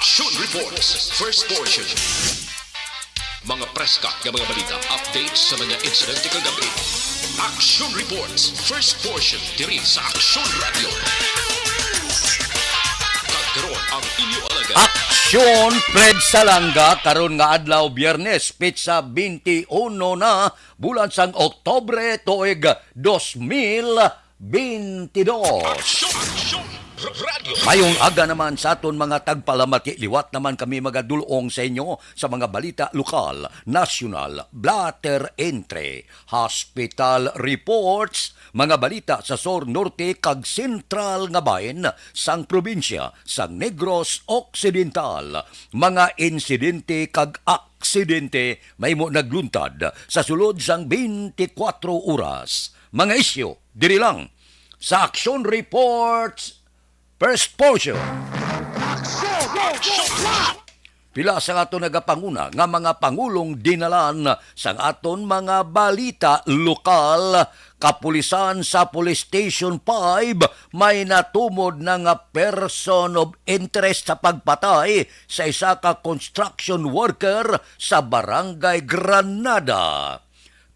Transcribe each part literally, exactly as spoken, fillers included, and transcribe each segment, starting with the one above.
Action Reports, first portion. Mga preska nga mga balita, updates sa mga insidente kagabi. Action Reports, first portion, diri sa Action Radio. Kag karon ang inyo alagad. Aksyon, Fred Salanga, karon nga adlaw, Biyernes, petsa twenty-one na, bulan sang Oktobre, tuig dos mil bentidós. Aksyon! Aksyon! Radyo! Mayong aga naman sa aton mga tagpalamati. Liwat naman kami magadulong sa inyo sa mga balita lokal, nasyonal, blatter entry, hospital reports, mga balita sa sur, norte, kag sentral nga bahin sang probinsya sang Negros Occidental, mga insidente kag aksidente mahimo nagluntad sa sulod sang twenty-four oras. Mga isyu diri lang sa Action Reports First Portion. Pila sa aton nagapanguna nga mga pangulong dinalan sang aton mga balita lokal, kapulisan sa Police Station five may natumod na nga person of interest sa pagpatay sa isa ka construction worker sa Barangay Granada.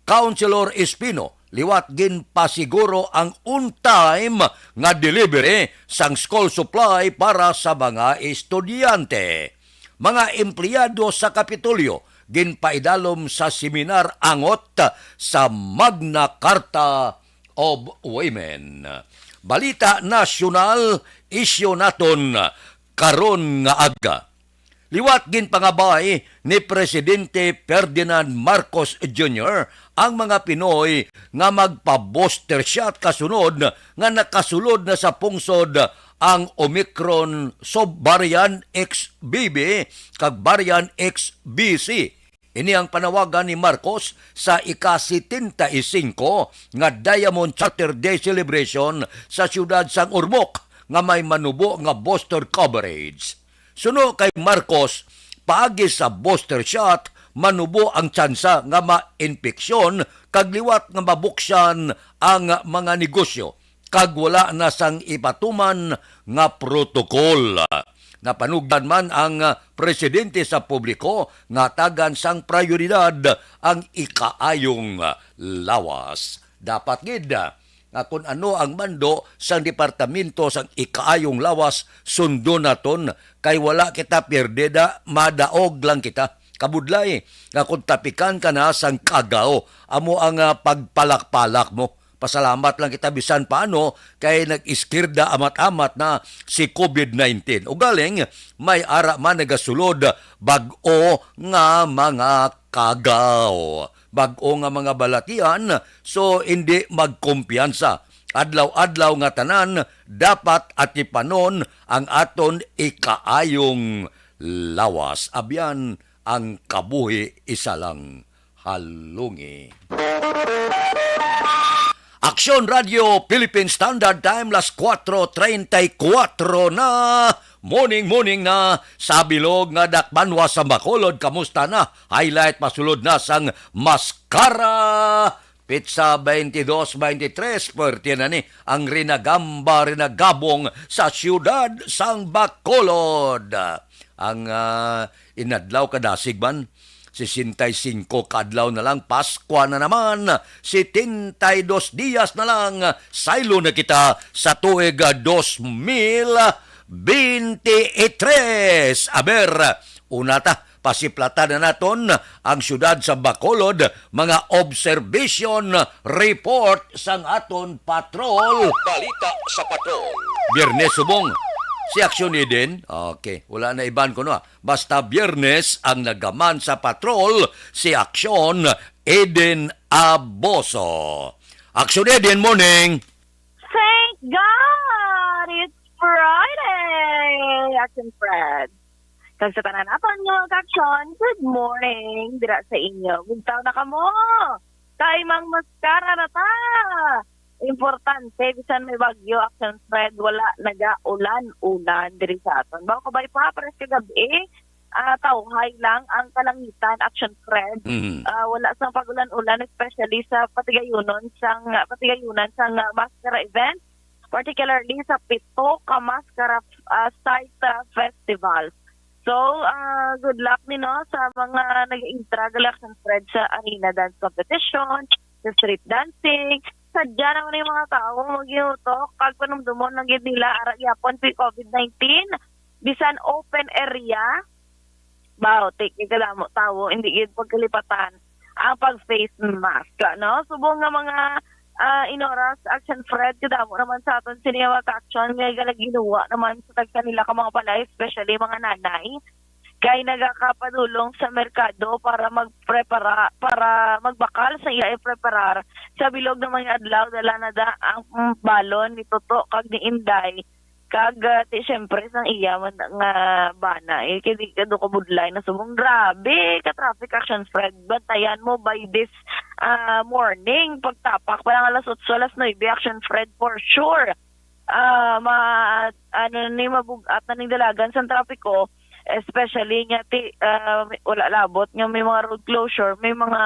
Councilor Espino, liwat ginpasiguro ang on-time nga delivery sang school supply para sa mga estudyante. Mga empleyado sa Kapitolyo ginpaidalom sa seminar angot sa Magna Carta of Women. Balita nasyonal, isyu naton karon nga aga. Liwat ginpangabay ni Presidente Ferdinand Marcos Junior ang mga Pinoy nga magpa-booster shot kasunod nga nakasulod na sa pungsod ang Omicron subvariant X B B kag variant X B C. Ini ang panawagan ni Marcos sa ika-setenta y cinco nga Diamond Charter Day celebration sa siyudad sang Ormoc nga may manubo nga booster coverage. Suno kay Marcos, paagi sa booster shot, manubo ang tsansa nga ma-infeksyon kag liwat nga mabuksyan ang mga negosyo kag wala na sang ipatuman nga protokol. Napanugdan man ang presidente sa publiko nga tagan sang prayoridad ang ikaayong lawas. Dapat gid nga kun ano ang mando sang Departamento sang Ikaayong Lawas, sundon naton, kay wala kita pierde da, madaog lang kita. Kabudlay nga kun tapikan ka na sang kagaw, amo ang, ah, pagpalakpalak mo. Pasalamat lang kita bisan paano kay nag-iskirda amat-amat na si covid nineteen. Ugaling, may ara man nagasulod bag-o nga mga kagaw, bag-o nga mga balatian, so hindi magkumpiyansa. Adlaw-adlaw nga tanan, dapat atipanon ang aton ikaayong lawas. Abyan, ang kabuhi isa lang. Halungi. Aksyon Radio Philippine Standard Time, las kuwatro treinta y kuwatro na. Morning, morning na sa bilog nga dakbanwa sa Bacolod. Kamusta na? Highlight, pasulod na sang Mascara. Petsa twenty-two, twenty-three, pwerte na ni ang rinagamba, rinagabong sa siyudad sang Bacolod. Ang, ah, inadlaw kadasig man, sesenta y cinco ka adlaw na lang, Paskwa na naman, setenta y dos dias na lang, saylo na kita sa tuig, ah, dos mil veintitrés. Aber, una ta, pasiplatan na naton ang siyudad sa Bacolod, mga observation report sang aton patrol. Balita sa patrol. Biyernes subong si Aksyon Eden. Okay, wala na iban kuno, ah. Basta Biyernes ang nagaman sa patrol, si Aksyon Eden Aboso. Aksyon Eden, morning. Thank God it's Friday, Action Fred. Kag sa tanan naton nga mga kaaksyon, good morning dira sa inyo. Bugtaw na kamo. Kay mang maskara na ta. Importante, bisan may bagyo, Action Fred, wala naga-ulan-ulan diri sa aton. Baw kabay pa, pares kagabi, ah, tawhay lang ang kalangitan, Action Fred. Mhm. Ah, wala sang pag-ulan-ulan, especially sa patigayunon sang, patigayunan sang, ah, maskara event, particularly sa pito ka maskara, ah, site, ah, festival. So, ah, good luck ni, no, sa mga nag-intra gali, Action Fred, sa arena dance competition, sa street dancing. Sadya naman yung mga tao mag-iutok, kag panumdumon lang gid nila, ara gyapon si covid nineteen, bisan open area, baw, ti, kay kadamo tawo, hindi gid pagkalipatan ang pag-face mask, no? Subong nga mga, ah, inoras, Action Fred, kadamo naman sa aton sini nga mga ka-action nga gala-, ginawa naman sa tagsa nila ka mga balay, especially mga nanay, kay nagakapadulong sa merkado para magprepara, para magbakal sa iya ipreparar sa bilog nga mga adlaw, dala na da ang, mm, balon ni Toto kag ni Inday. Kag, ah, ti, siyempre, sang iya man nga bana, eh, kay di ka do kabudlay na subong. Grabe ka traffic, Action Fred. Bantayan mo by this, ah, morning. Pagtapak pa lang alas otso, alas nuebe, Action Fred, for sure. Ah, ma-, ano ni, mabug-at na ning dalagan sang trapiko, especially nga ti, ah, wala labot nga may mga road closure, may mga,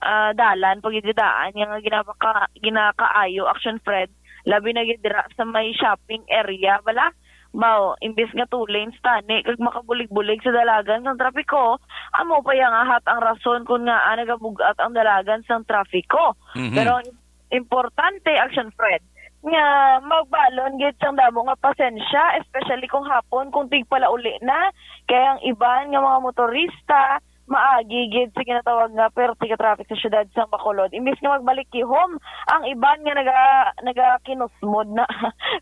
ah, dalan pagigidaan nga, nga ginapaka-, ginakaayo, Action Fred. Labi na gid dira sa may shopping area bala. Mao, imbis nga two lanes tani kag makabulig-bulig sa dalagan sang trapiko, amo pa yang ahat ang rason kon ngaa nagabug-at ang dalagan sang trapiko. Mhm. Pero ang importante, Action Fred, nga magbalon gid sang damo nga pasensya, especially kung hapon, kung tigpalauli na, kay ang iban nga mga motorista maagi gid sa ginatawag nga perte ka traffic sa siyudad sang Bacolod. Imbis nga magbalik gihom, ang iban nga naga-, nagakinusmod na.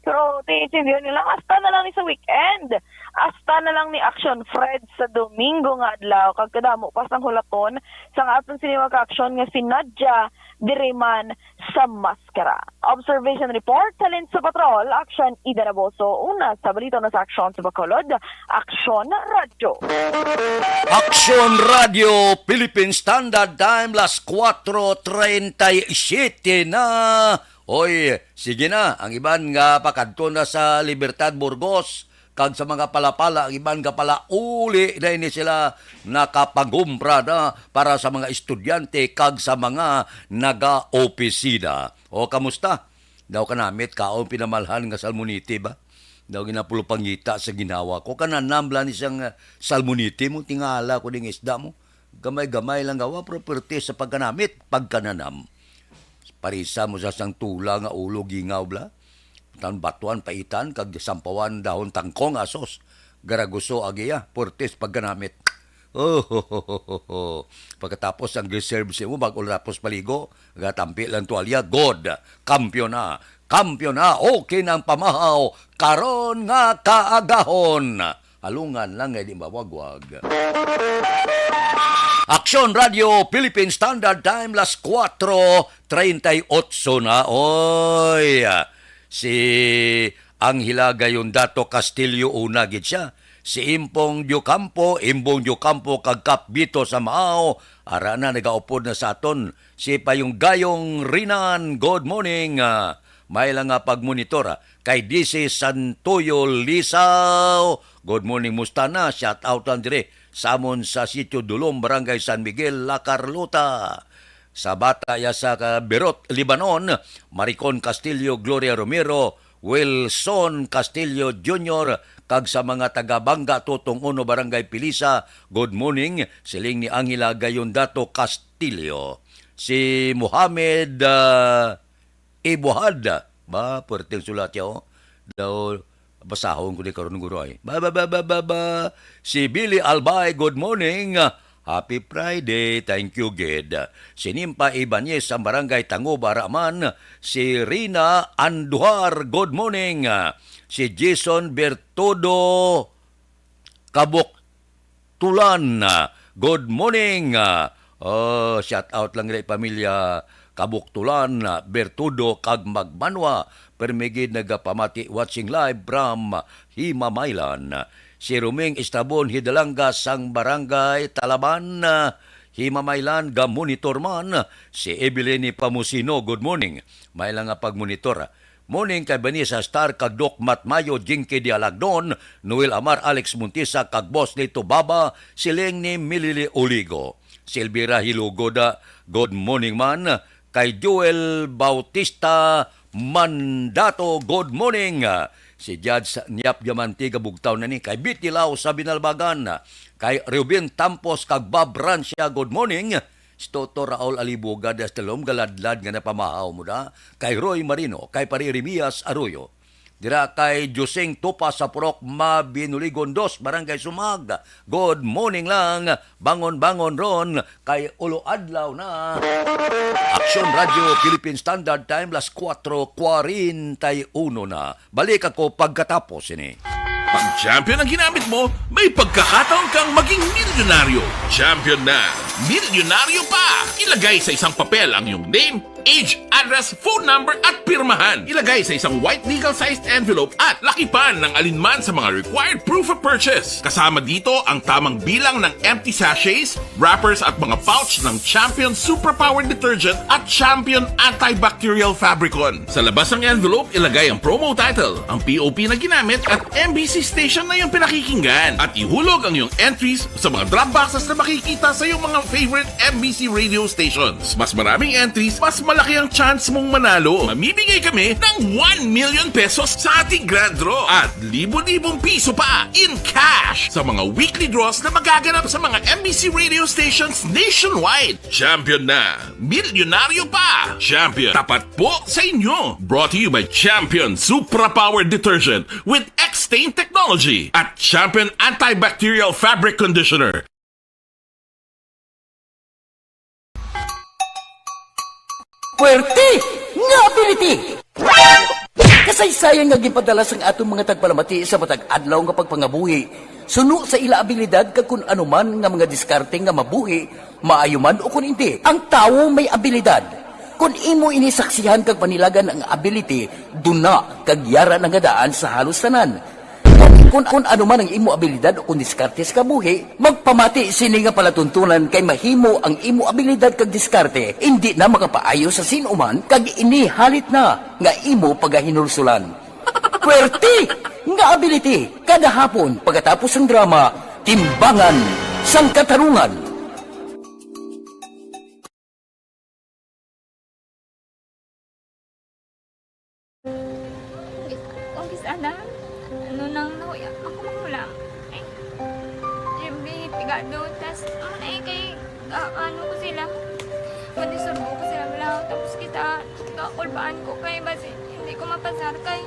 Pero tiintindihan nila, hasta na lang ni sa weekend. Hasta na lang ni Action Fred sa Domingo nga adlaw. Kag kadamo pa sang hulaton sang aton sini ka-action nga si Nadia diri man sa maskara. Observation report halin sa Patrol, Action Ida Naboso, una sa balita na sa Action sa Bacolod, Action Radyo. Action Radio Philippine Standard Time, las kuwatro treinta y siete na. Oy, sige na, ang iban nga pakadto na sa Libertad, Burgos, kag sa mga palapala, ang iban nga palauli na ini sila nakapangumpra na para sa mga estudyante kag sa mga nagaopisina. O, kamusta? Daw kanamit kaon pinamalhan nga salmonite ba? Daw ginapulupangita sa ginhawa ko. Kananam lang ni siyang, ah, salmonite mo, tingala ko ding isda mo. Gamay-gamay lang gawa, pero perti sa pagkanamit, pagkananam. Parisa mo sa sang tula nga ulo gingaw bla. Tan batuan paitan kag sampawan dahon tangkong asos. Garaguso agiya, perti sa pagkanamit. Oh, pagkatapos ang reserve sa imo, bago tapos paligo, gatampi lang tuwalya, good. Kampiyon na, kampiyon na, okay na ang pamahaw, karon nga kaagahon. Halungan lang nga di mawagwag. Aksyon Radio Philippine Standard Time, las kuwatro treinta y ocho na. Oy, si Angela Gayondato Castillo, una gid siya. Si Impong Diocampo, Imbong Diocampo kag Kap Bito sa Mao, ara na, nagaupod na sa aton. Si Payong Gayong Rinan, good morning. Ah, may lang nga pagmonitor, ah. Kay D C Santoyo Lisaw, good morning, musta na? Shout out lang dire sa amon sa Sitio Dulom, Barangay San Miguel, La Carlota. Sa bata ya sa ka-, Beirut, Lebanon, Maricon Castillo, Gloria Romero, Wilson Castillo Junior, kag sa mga taga Banga Tutong Uno, Barangay Pilisa, good morning, siling ni Angela Gayondato Castillo. Si Mohamed, ah, Ibuhad. Ba, puwerteng sulat ya, oh. Daw, basahon ko ni karon, guro, ay. Ba, ba, ba, ba, ba, ba. Si Billy Albay, good morning. Happy Friday. Thank you, gid. Si Nimpa Ibanez sa Barangay Tanguba, Raman. Si Rina Andujar, good morning. Si Jason Bertudo, Kabuktulan. Good morning. Ah, oh, shout out lang rin pamilya Kabuktulan, Bertudo, kag Magmanwa. Permi gid nagapamati, watching live from Himamaylan. Si Roming Estrabon Hidalanga sang Barangay Talaban, Himamaylan, ga-monitor man. Si Evelyn Pamusino, good morning. May lang nga pagmonitor. Morning kay Vanessa Star kag Doc Matmayo, Jinky Dialagdon, Noel Amar, Alex Montisa kag Boss Lito Baba, siling ni Milili Oligo. Si Elvira Hilugoda, good morning man. Kay Joel Bautista Mandato, good morning. Si Judge Niap Diamante, gabugtaw na ni, kay Bitilaw sa Binalbagan, kay Ruben Tampos kag Bob Rancia, good morning. Si Toto Raul Alibuga, Destalom, galadlad nga napamahaw mo da, kay Roy Marino, kay Pare Remias Arroyo. Dira kay Josing Tupa sa Purok Mabinuligon dos, Barangay Sumag. Good morning lang, bangon-bangon ron, kay ulo adlaw na. Aksyon Radio Philippine Standard Time, las kuwatro kwarenta y uno na. Balik ako pagkatapos ini. Pag champion ang ginamit mo, may pagkakataon kang maging milyonaryo. Champion na, milyonaryo pa! Ilagay sa isang papel ang iyong name, age, address, phone number, at pirmahan. Ilagay sa isang white legal-sized envelope at lakipan ng alinman sa mga required proof of purchase. Kasama dito ang tamang bilang ng empty sachets, wrappers, at mga pouch ng Champion Superpower Detergent at Champion Antibacterial Fabricon. Sa labas ng envelope, ilagay ang promo title, ang P O P na ginamit, at M B C station na iyong pinakikinggan. At ihulog ang iyong entries sa mga drop boxes na makikita sa iyong mga favorite M B C radio stations. Mas maraming entries, mas malaki ang chance mong manalo. Mamimigay kami ng one million pesos sa ating grand draw at libo-libong piso pa in cash sa mga weekly draws na magaganap sa mga M B C radio stations nationwide. Champion na! Milyonaryo pa! Champion, tapat po sa inyo! Brought to you by Champion Supra Power Detergent with X-Stain Technology at Champion Antibacterial Fabric Conditioner. Puwerte nga ability! Kasaysayan nga ginpadala sang aton mga tagpalamati sa matag adlaw nga pagpangabuhi, suno sa ila abilidad kag kun ano man nga mga diskarte nga mabuhi, maayo man o kun indi. Ang tawo may abilidad. Kun imo ini saksihan kag panilagan ang ability, duna kag yara na nga daan sa halos tanan. Kung, kung ano man ang imo abilidad o kung diskarte sa kabuhi, magpamati sini nga palatuntunan kay mahimo ang imo abilidad kag diskarte indi na makapaayo sa sin-o man kag ini halit na nga imo pagahinulsulan. Puwerte nga ability kada hapon pagkatapos sang drama, Timbangan sang Katarungan. Kung kis-a na, ano nang nahuya, ako magulang. Ay, Jimmy, pigado, tas, ano na eh, kay, ah, ano ko sila, madisurbo ko sila, wala, tapos kita, kakulbaan ko kay, basi, hindi ko mapasar kay.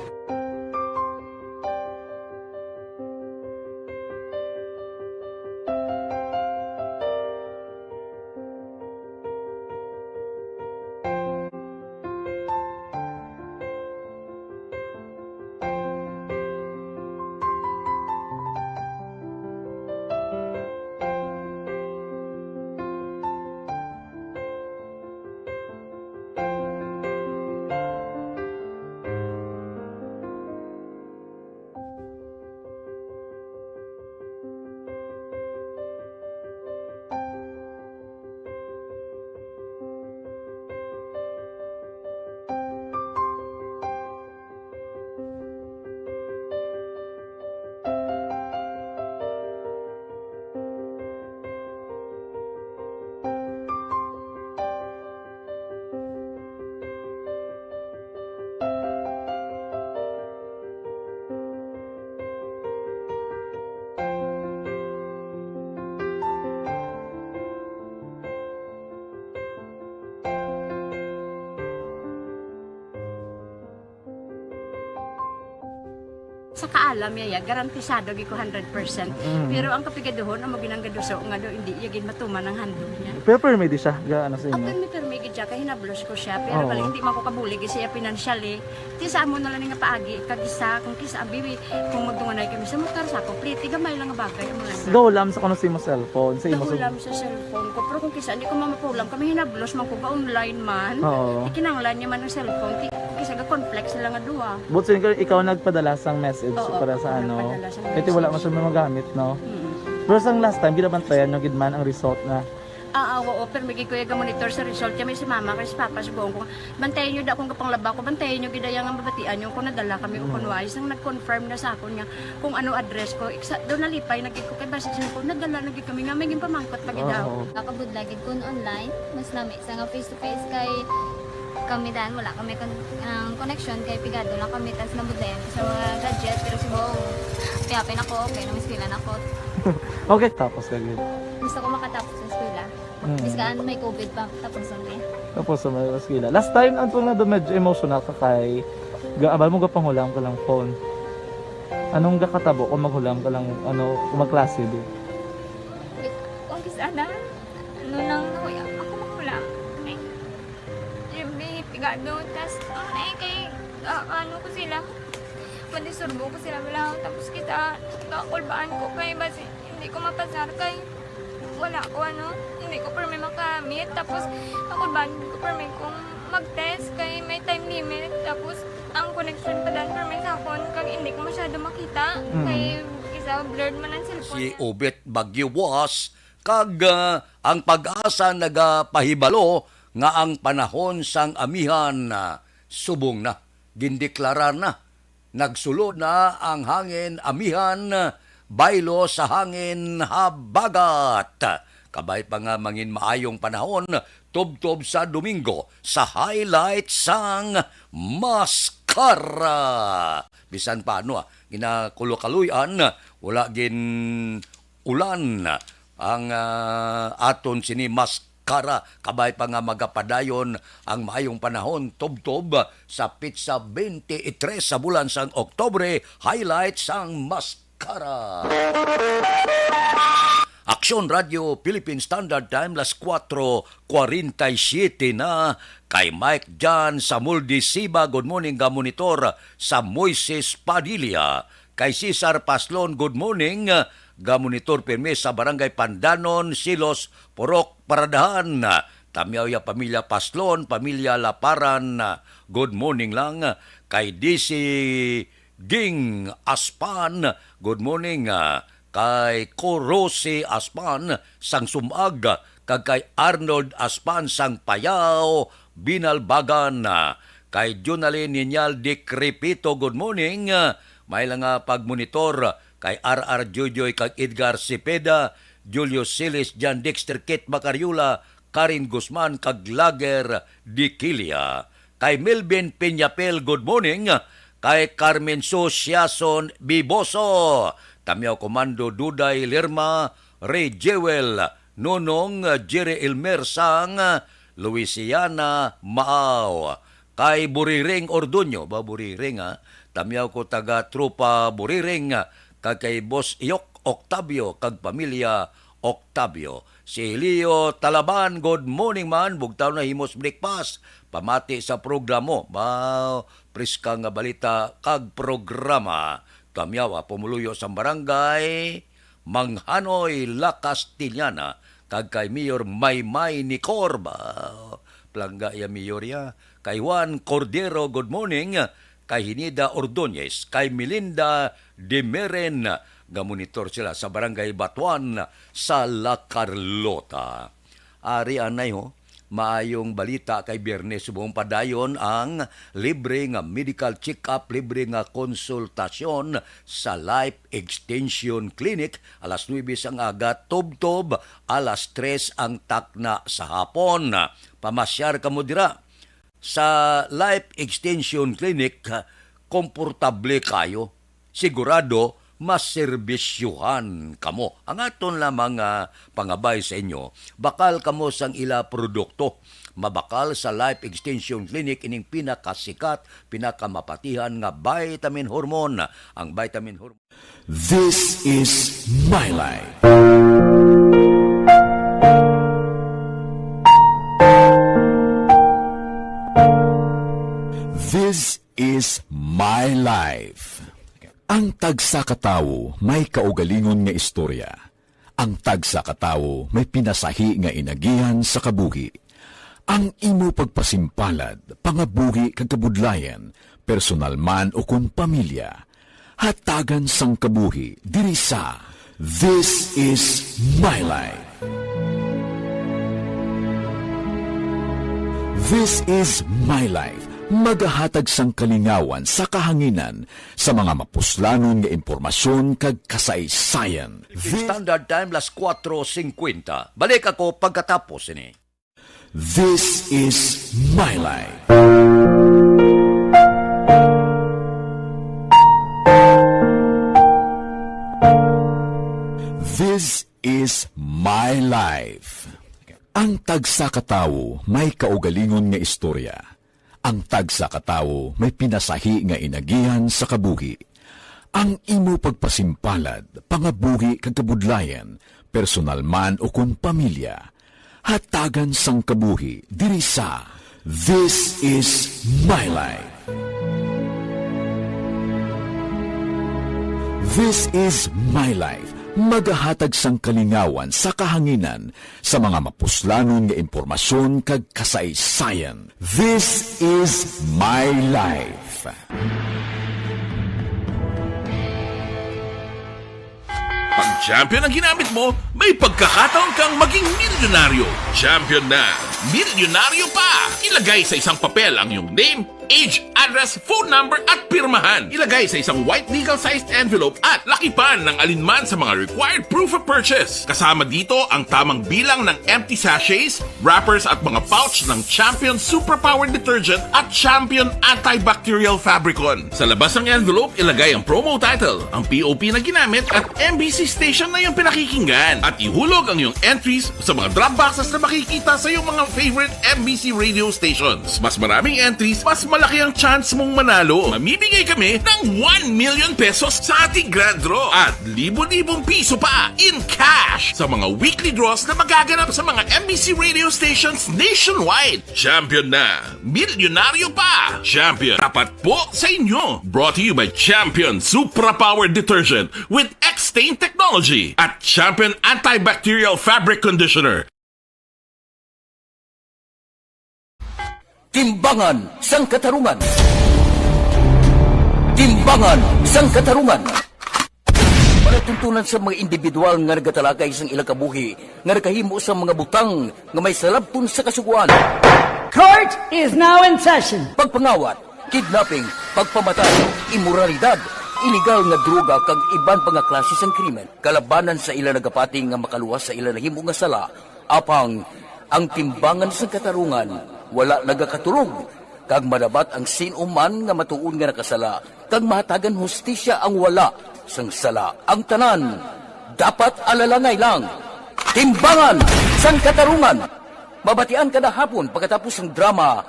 Sa kaalam niya, ya, garantisado gid ko hundred percent. Mm. Pero ang kapigaduhon, amo ginang gaduso nga do, hindi iya gid matuman ang handog niya. Pero permi di siya, ga, ano sa inyo? Permi, permi gid siya, kay hinablos ko siya. Pero Oo. bali, hindi man ko kabulig siya financially. Ti sa amo na lang nga paagi, kag isa, kung kisa, abi, kung magdunganay kami sa motor, sa ako, pliti, gamay lang nga bagay, amo lang. Go, lam sa kuno sa imo cellphone, sa imo Go, lam sa cellphone ko. Pero kung kisa, hindi ko mamapulam, kami hinablos man ko, ga-online man. Oo. Ikinanglan niya man ang cellphone, ti, kung kisa, ga-conflict sila nga duha. But so, ikaw, ikaw nagpadala sang message Oo, para sa ako ano? nagpadala sang Kasi wala message. man siya magamit, no? Mm. Pero sang last time, ginabantayan nyo gid man ang result na Ah, ah, oo, pero may gid ko iya ga-monitor sa result. Kami si mama, kay si papa, sugoon ko, bantayan nyo da akong gapanglaba ko, bantayan nyo gid iya nga mabatian nyo kung nadala kami o Mm. kung wala. Sang nag-confirm na sa akon nga kung ano address ko, iksa, doon nalipay na gid ko, kay basi siya ko, nadala na gid kami nga, may ginpamangkot pa gid Oo. daw. Nakabudlay gid kun online, mas lami sa nga face to face kay Kami dan, wala kami kon-, ang connection kay pigado lang kami, tas nabudlayan ko sa mga gadget, pero si Bong, kaya pa ako, okay, nang eskwela na ako. Okay, tapos ka gid. Gusto ko makatapos sa eskwela. Mm. Biskaan may COVID pa, tapos ang eh. Tapos sa mga eskwela. Last time, ang tunga doon, medyo emotional ka kay, ga-, abal mo, gapanghulam ka lang phone. Anong gakatabo kung maghulam ka lang, ano, kung magklase, di? Kung kis-, ana, ano nang nakuya, ako maghulam. Ay, Jimmy, pigado, tas, ang eh, kay, ah, ano ko sila, madisturbo ko sila, wala, tapos kita, kakulbaan ko kay, basi, hindi ko mapasar kay, wala ko, ano, hindi ko permi makamit, tapos, kakulbaan ko permi kung mag-test kay may time limit, tapos, ang connection pa dan permi sa akon, kag hindi ko masyado makita, Mm. kay, isa, blurred man ang cellphone. Si Obet Bagyo Was, kag, ah, ang PAGASA nagapahibalo nga ang panahon sang amihan, ah, subong na, gindeklarar na. Nagsulod na ang hangin amihan, baylo sa hangin habagat. Kabay pa nga mangin maayong panahon, tubtob sa Domingo, sa highlight sang Mascara. Bisan pa, ano, ah, ginakulo-kaluy-an, wala gin ulan ang, ah, aton sini Mascara, kabay pa nga magapadayon ang maayong panahon, tubtob sa pitsa twenty-three sa bulan sang Oktubre, highlight sang Mascara. Aksyon Radio Philippine Standard Time, las kuwatro kwarenta y siyete na. Kay Mike John Samuldi Siba, good morning, ga monitor sa Moises Padilla. Kay Cesar Paslon, good morning. Gamonitor pirmi sa Barangay Pandanon, Silos, Purok, Paradahan. Tamyaw ya pamilya Paslon, pamilya Laparan. Good morning lang. Kay D C Ging Aspan, good morning. Kay Kurosi Aspan sang Sumag, kag kay Arnold Aspan sang Payao, Binalbagan. Kay Junalyn Ninyal Dikrepito, good morning. May lang nga pagmonitor kay R R Joyjoy kag Edgar Cepeda, Julio Siles, John Dexter, Kit Macariola, Karen Guzman, kag Lager Diquilia. Kay Melvin Peñapel, good morning. Kay Carmen Su Siason Biboso, Tamyaw Comando Duday Lerma, Ray Jewel, Nonong Jerry Elmer Sang, Louisiana Maaw. Kay Buriring Ordoño, ba Buriring, ha? Tamyaw ko taga Tropa Buriring, kag kay Boss Iyok Octavio, kag pamilya Octavio. Si Leo Talaban, good morning man, bugtaw na himos breakfast. Pamati sa programa, ba, priska nga balita kag programa. Tamyaw, ah, pumuluyo sang barangay, Manghanoy La Castellana, kag kay Mayor Maymay Nicor, ba, plangga ya Mayor ya. Kay Juan Cordero, good morning. Kay Hinida Ordonez, kay Melinda Demeren, gamonitor sila sa Barangay Batuan sa La Carlota. Ari anay ho, maayong balita kay Biyernes subong padayon ang libre nga medical check-up, libre nga konsultasyon sa Life Extension Clinic, alas nuebe sang aga tubtob alas tres ang takna sa hapon. Pamasyar kamo dira sa Life Extension Clinic, komportable kayo. Sigurado, maserbisyuhan kamo. Ang aton lamang nga pangabay sa inyo, bakal kamo sang ila produkto. Mabakal sa Life Extension Clinic ining pinakasikat, pinakamapatihan nga vitamin hormone. Ang vitamin hormone. This is My Life. This is My Life. Ang tagsa ka tawo may kaugalingon nga istorya. Ang tagsa ka tawo may pinasahi nga inagihan sa kabuhi. Ang imo pagpasimpalad, pangabuhi kag kabudlayan, personal man ukon pamilya, hatagan sang kabuhi diri sa This is My Life. This is My Life, magahatag sang kalingawan sa kahanginan sa mga mapuslanon nga impormasyon kag kasaysayan. This Standard Time, las kuwatro singkwenta. Balik ako pagkatapos ini. This is my life. This is my life. Ang tagsa ka tawo may kaugalingon nga istorya. Ang tagsa ka tawo may pinasahi nga inagihan sa kabuhi. Ang imo pagpasimpalad, pangabuhi kag kabudlayan, personal man o kon pamilya, hatagan sang kabuhi diri sa This Is My Life. This Is My Life, magahatag sang kalingawan sa kahanginan sa mga mapuslanon nga impormasyon kag kasaysayan. This Is My Life. Pag champion ang ginamit mo, may pagkakataon kang maging milyonaryo. Champion na, milyonaryo pa! Ilagay sa isang papel ang iyong name, age, address, phone number, at pirmahan. Ilagay sa isang white legal-sized envelope at lakipan ng alinman sa mga required proof of purchase. Kasama dito ang tamang bilang ng empty sachets, wrappers, at mga pouch ng Champion Superpower Detergent at Champion Antibacterial Fabricon. Sa labas ng envelope, ilagay ang promo title, ang P O P na ginamit, at M B C station na iyong pinakikinggan. At ihulog ang iyong entries sa mga drop boxes na makikita sa iyong mga favorite M B C radio stations. Mas maraming entries, mas malaki ang chance mong manalo. Mamimigay kami ng one million pesos sa ating grand draw at libo-libong piso pa in cash sa mga weekly draws na magaganap sa mga M B C radio stations nationwide. Champion na! Milyonaryo pa! Champion, tapat po sa inyo! Brought to you by Champion Supra Power Detergent with X-Stain Technology at Champion Antibacterial Fabric Conditioner. Timbangan sang Katarungan. Timbangan sang Katarungan. Palatuntunan sa mga individual nga nagatalakay sang ilang kabuhi nga nakahimo sa mga butang nga may salabton sa kasugoan. Court is now in session. Pagpangawat, kidnapping, pagpamatay, imoralidad, iligal nga droga kag iban pa nga klase sang krimen kalabanan sa ila nagapati nga makaluwas sa ila nahimo nga sala. Apang ang timbangan sang katarungan wala nagakatulog, kag madabat ang sin-o man nga matuod nga nakasala, kag mahatagan hustisya ang wala sang sala. Ang tanan dapat alalangay lang. Timbangan sang Katarungan. Mabatian kada hapon pagkatapos sang drama,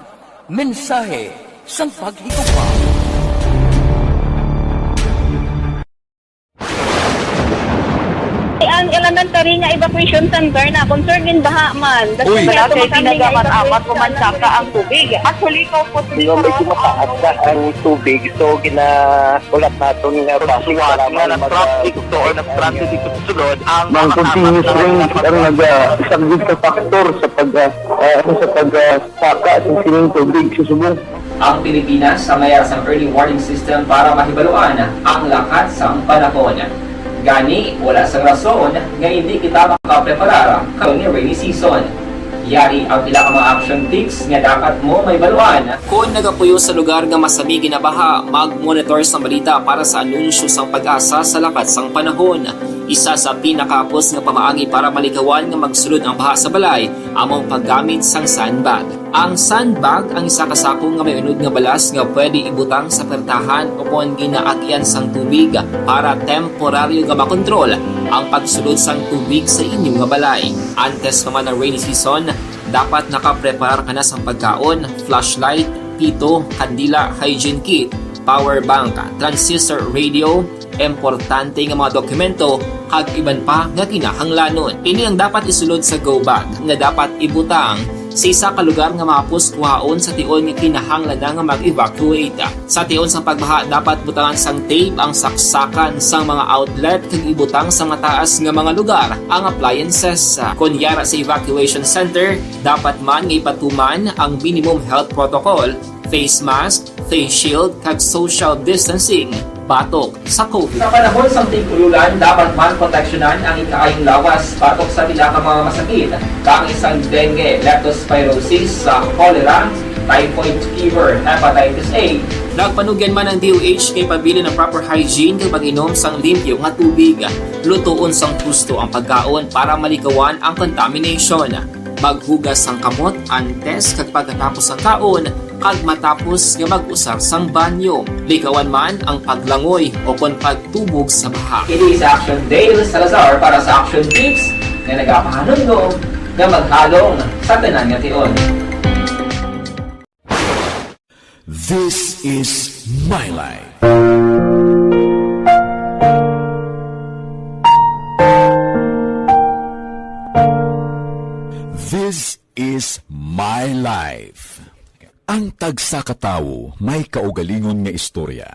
Mensahe sang Paghigugma. Ang elementary nga evacuation center na concerned in baha man. That's Uy. why Wala ato kay kami nga ginagat-amat evacuation o mansaka center. ang tubig. Actually, ikaw po, Di ba, medyo mataas na ang tubig, so ginaulat naton nga Pagsuwat nga nag-traffic to or nag-traffic dito sa sulod, ang Ang mga continuous tama rain talaga ang nag-, ah, isang big factor sa pag, ah, ah, ano, sa pag, ah, saka sa sining tubig sa subong. Ang Pilipinas sa mayar sang early warning system para mahibaluan ang lakat sang panahon. Gani, wala sang rason nga indi kita makapreparar karon nga rainy season. Yari ang pila ka mga action tips nga dapat mo mahibaluan. Kon nagapuyo sa lugar nga masami ginabaha, mag-monitor sang balita para sa anunsyo sang PAGASA sa lakat sang panahon. Isa sa pinakahapos nga pamaagi para malikawan nga magsulod ang baha sa balay amo ang paggamit sang sandbag. Ang sandbag ang isa ka sako nga may unod nga balas nga pwede ibutang sa pertahan o kon ginaagian sang tubig para temporaryo nga makontrol ang pagsulod sang tubig sa inyo nga balay. Antes pa man ang rainy season, dapat nakapreparar ka na sang pagkaon, flashlight, pito, kandila, hygiene kit, power bank, transistor radio, importante nga mga dokumento, kag iban pa nga kinahanglanon. Ini ang dapat isulod sa go bag nga dapat ibutang sa isa ka lugar nga mahapos kuhaon sa tion nga kinahanglan na nga mag-evacuate. Sa tion sang pagbaha, dapat butangan sang tape ang saksakan sang mga outlet kag ibutang sa mataas nga mga lugar ang appliances. Kon yara sa evacuation center, dapat man nga ipatuman ang minimum health protocol, face mask, face shield, kag social distancing batok sa COVID. Sa panahon sang tig-ululan, dapat man proteksyonan ang ikaayong lawas batok sa pila ka mga masakit, kaangay sang dengue, leptospirosis, sa cholera, typhoid fever, hepatitis A. Nagpanugyan man ang D O H kay pabilin ang proper hygiene kag pag-inom sang limpyo nga tubig. Lutoon sang husto ang pagkaon para malikawan ang contamination. Maghugas sang kamot antes kag pagkatapos sang kaon, kag matapos nga mag-usar sang banyo. Likawan man ang paglangoy o kon pagtubog sa baha. Ini sa Action Dale Salazar para sa Action Tips nga nagapahanumdom nga maghalong sa tanan nga tion. This is my life. This is my life. Ang tagsa ka tawo may kaugalingon nga istorya.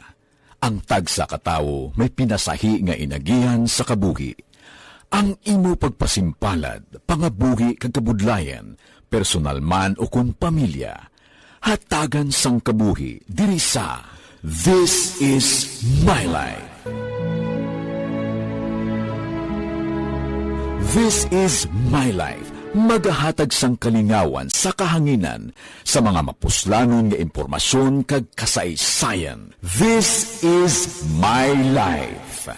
Ang tagsa ka tawo may pinasahi nga inagihan sa kabuhi. Ang imo pagpasimpalad, pangabuhi kag kabudlayan, personal man ukon pamilya, hatagan sang kabuhi diri sa This Is My Life. This Is My Life magahatag sang kalingawan sa kahanginan sa mga mapuslanon nga impormasyon kag kasaysayan. This Is My Life.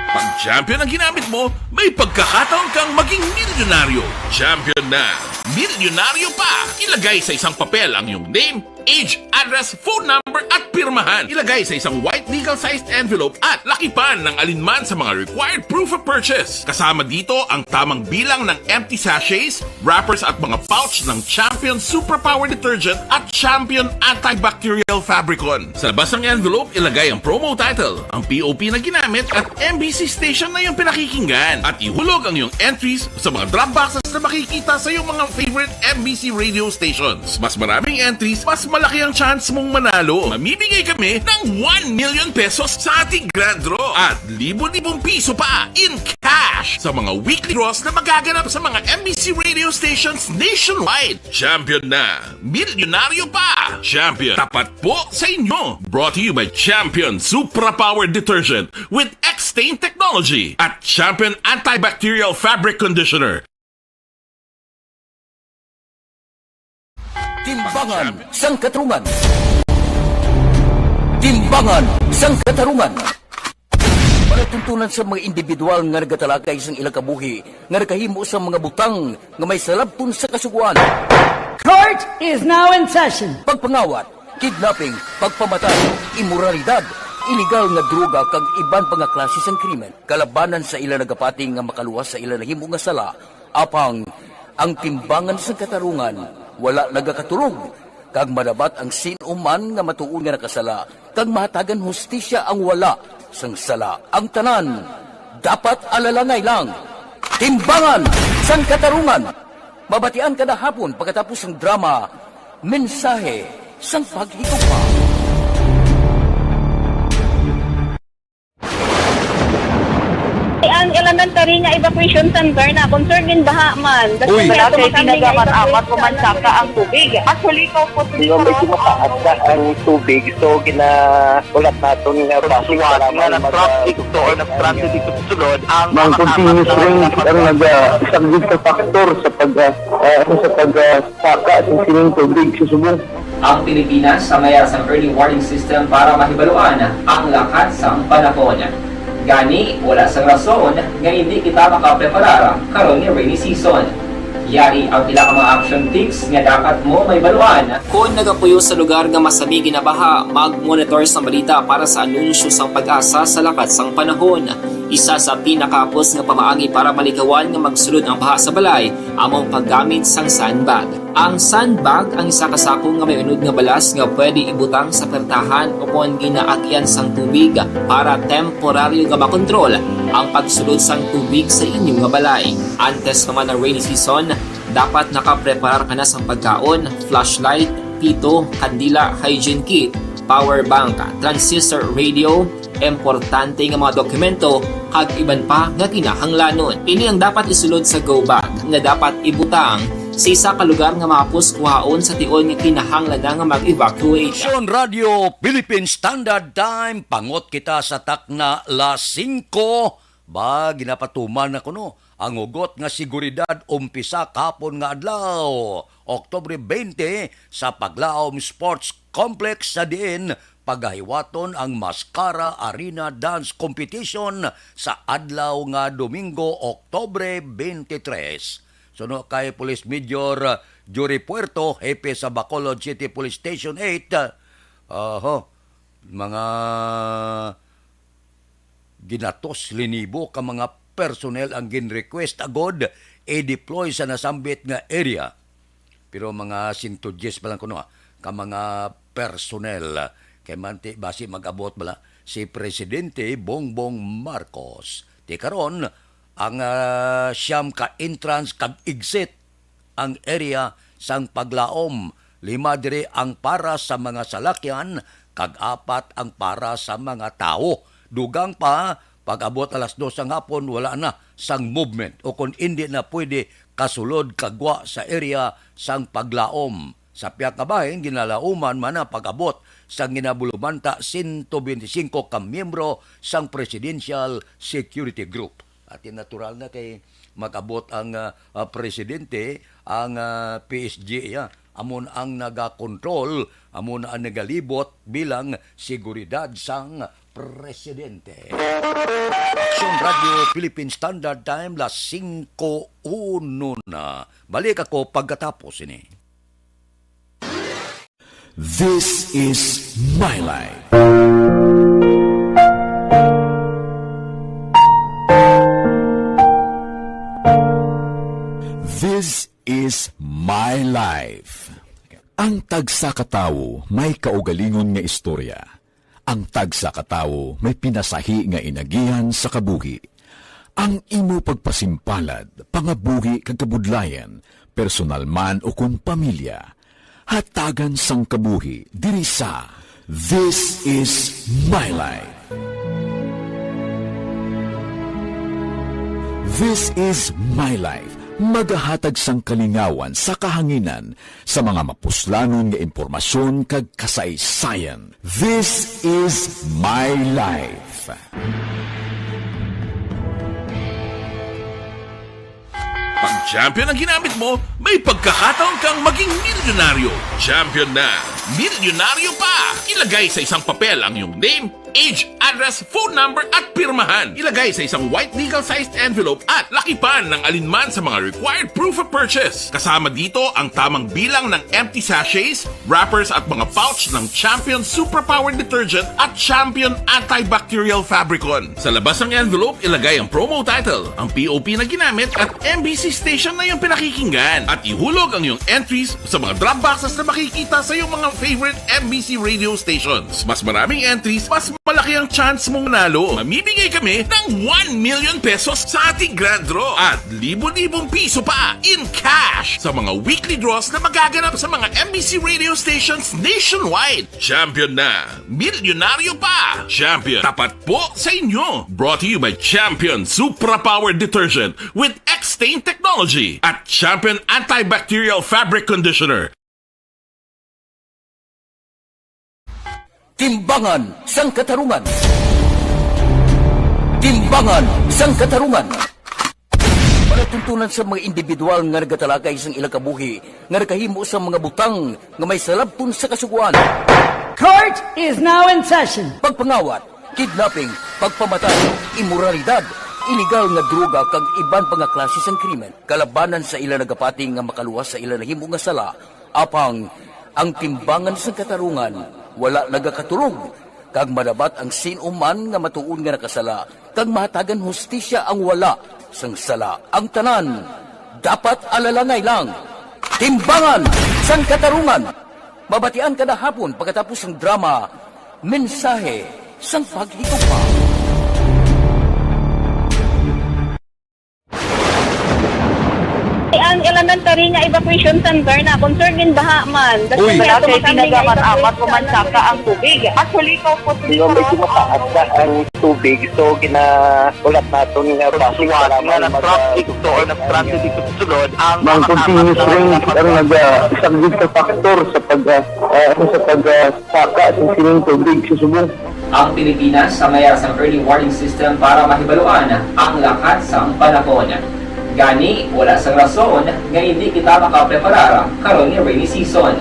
Pag champion ang ginamit mo, may pagkakataon kang maging milyonaryo. Champion na! Milyonaryo pa! Ilagay sa isang papel ang iyong name, age, address, phone number, at pirmahan. Ilagay sa isang white legal-sized envelope at lakipan ng alinman sa mga required proof of purchase. Kasama dito ang tamang bilang ng empty sachets, wrappers at mga pouch ng Champion Superpower Detergent at Champion Antibacterial Fabricon. Sa labas ng envelope, ilagay ang promo title, ang P O P na ginamit at M B C station na iyong pinakikinggan. At ihulog ang iyong entries sa mga drop boxes na makikita sa iyong mga favorite M B C radio stations. Mas maraming entries, mas malaki ang chance mong manalo. Mamimigay kami ng one million pesos sa ating grand draw at libo-libong piso pa in cash sa mga weekly draws na magaganap sa mga M B C radio stations nationwide. Champion na! Milyonaryo pa! Champion, tapat po sa inyo! Brought to you by Champion Supra Power Detergent with X-Stain Technology at Champion Antibacterial Fabric Conditioner. Timbangan sang Katarungan. Timbangan sang Katarungan. Palatuntunan sa mga individual nga nagatalakay sang ilang kabuhi nga nakahimo sa mga butang nga may salabton sa Kasugoan. Court is now in session. Pagpangawat, kidnapping, pagpamatay, imoralidad, iligal nga droga kag iban pa nga klase sang krimen kalabanan sa ila nagapati nga makaluwas sa ila nahimo nga sala. Apang ang timbangan sang Katarungan wala nagakatulog, kag madabat ang sin-o man nga matuod nga nakasala, kag mahatagan hustisya ang wala sang sala. Ang tanan dapat alalangay lang. Timbangan sang Katarungan. Mabatian kada hapon pagkatapos sang drama, Mensahe sang Paghigugma. Ang elementary nga evacuation center na concerned in baha man. Uy. Wala kay tinaga man amat ko man saka ang tubig. Actually, ko po. Di ba, medyo mataas na ang tubig, so ginahulat naton nga bus nga nag-traffic to or nag-transit dito sa sulod, ang continuous rain ang nag-, ah, isa gid sa factor sa pag, ah, ah, ano, sa pag, ah, saka sa sining tubig sa subong. Ang Pilipinas sa mayar sang early warning system para mahibaluan ang lakat sang panahon. Gani, wala sang rason nga hindi kita makapreparar karon nga rainy season. Yari ang pila ka mga action tips nga dapat mo mahibaluan. Kon nagapuyo sa lugar nga masami ginabaha, mag-monitor sang balita para sa anunsyo sang PAGASA sa lakat sang panahon. Isa sa pinakahapos nga pamaagi para malikawan nga magsulod ang baha sa balay amo ang paggamit sang sandbag. Ang sandbag ang isa ka sako nga may unod nga balas nga pwede ibutang sa pertahan ukon ginaagyan sang tubig para temporaryo nga makontrol ang pagsulod sang tubig sa inyo nga balay. Antes pa man ang rainy season, dapat nakapreparar ka na sang pagkaon, flashlight, pito, kandila, hygiene kit, power bank, transistor radio, importante nga mga dokumento, kag iban pa nga kinahanglanon. Ini ang dapat isulod sa go bag nga dapat ibutang sa isa ka lugar nga mahapos kuhaon sa tion nga kinahanglan na nga mag-evacuate. Aksyon Radio Philippine Standard Time, pangot kita sa takna las singko. Ba, ginapatuman na kuno ang hugot nga seguridad umpisa kahapon nga adlaw, Oktubre twenty, sa Paglaom Sports Complex, sa diin pagahiwaton ang Mascara Arena Dance Competition sa adlaw nga Domingo, Oktubre twenty-three. Suno kay Police Major Jory Puerto, hepe sa Bacolod City Police Station eight, oho, mga ginatos linibo ka mga personnel ang gin-request agod i-deploy sa nasambit nga area. Pero mga sento diyes pa lang kuno, ah, ka mga personnel. Kay manti basi mag-abot bala si Presidente Bongbong Marcos. Ti karon, ang, ah, siyam ka entrance kag exit ang area sang paglaom. Lima diri ang para sa mga salakyan, kag apat ang para sa mga tawo. Dugang pa, pag-abot alas dos sang hapon, wala na sang movement, o kon indi na pwede kasulod kagwa sa area sang paglaom. Sa pihak nga bahin, ginalauman man ang pag-abot sang ginabulumanta sento bente singko ka miyembro sang Presidential Security Group. At natural na kay mag-abot ang, ah, ah, presidente, ang, ah, P S G, ya. Amo na ang nagakontrol, amo na ang nagalibot bilang seguridad sang presidente. Action Radio Philippine Standard Time, las singko uno na. Balik ako pagkatapos ini. This is My Life. This is My Life. Ang tagsa ka tawo may kaugalingon nga istorya. Ang tagsa ka tawo may pinasahi nga inagihan sa kabuhi. Ang imo pagpasimpalad, pangabuhi kag kabudlayan, personal man o kon pamilya, hatagan sang kabuhi diri sa This is My Life. This is My Life, magahatag sang kalingawan sa kahanginan sa mga mapuslanon nga impormasyon kag kasaysayan. This is My Life. Pag champion ang ginamit mo, may pagkakataon kang maging milyonaryo. Champion na, milyonaryo pa! Ilagay sa isang papel ang iyong name, age, address, phone number, at pirmahan. Ilagay sa isang white legal-sized envelope at lakipan ng alinman sa mga required proof of purchase. Kasama dito ang tamang bilang ng empty sachets, wrappers, at mga pouch ng Champion Suprapower Detergent at Champion Antibacterial Fabricon. Sa labas ng envelope, ilagay ang promo title, ang P O P na ginamit, at M B C station na iyong pinakikinggan. At ihulog ang iyong entries sa mga drop boxes na makikita sa iyong mga favorite M B C radio stations. Mas maraming entries, mas malaki ang chance mong manalo. Mamimigay kami ng one million pesos sa ating grand draw at libo-libong piso pa in cash sa mga weekly draws na magaganap sa mga M B C radio stations nationwide. Champion na! Milyonaryo pa! Champion, tapat po sa inyo! Brought to you by Champion Supra Power Detergent with X-Stain Technology at Champion Antibacterial Fabric Conditioner. Timbangan sang Katarungan. Timbangan sang Katarungan. Palatuntunan sa mga individual nga nagatalakay sang ilang kabuhi nga nakahimo sa mga butang nga may salabton sa Kasugoan. Court is now in session. Pagpangawat, kidnapping, pagpamatay, imoralidad, iligal nga droga, kag iban pa nga klase sang krimen kalabanan sa ila nagapati nga makaluwas sa ila nahimo nga sala. Apang ang timbangan sang katarungan wala nagakatulog, kag madabat ang sin-o man nga matuod nga nakasala, kag mahatagan hustisya ang wala sang sala. Ang tanan dapat alalangay lang. Timbangan sang Katarungan, mabatian kada hapon pagkatapos sang drama, Mensahe sang Paghigugma. Ang elementary nga evacuation center na concern in baha man. Uy. Wala kay tinaga man amat o mansaka ang tubig. Actually, ikaw po, di ba, medyo mataas na ang tubig. So, ginahulat naton nga basi suwat nga nag-transit to or nag-transit dito sa sulod ang mga continuous rain ang naga-, isa gid ka factor sa pag, ah, ah, ano, sa pag, ah, saka sa sining tubig sa subong. Ang Pilipinas sa mayara sang early warning system para mahibaluan ang lakat sang panahon. Gani, wala sang rason nga hindi kita makapreparar karon nga rainy season.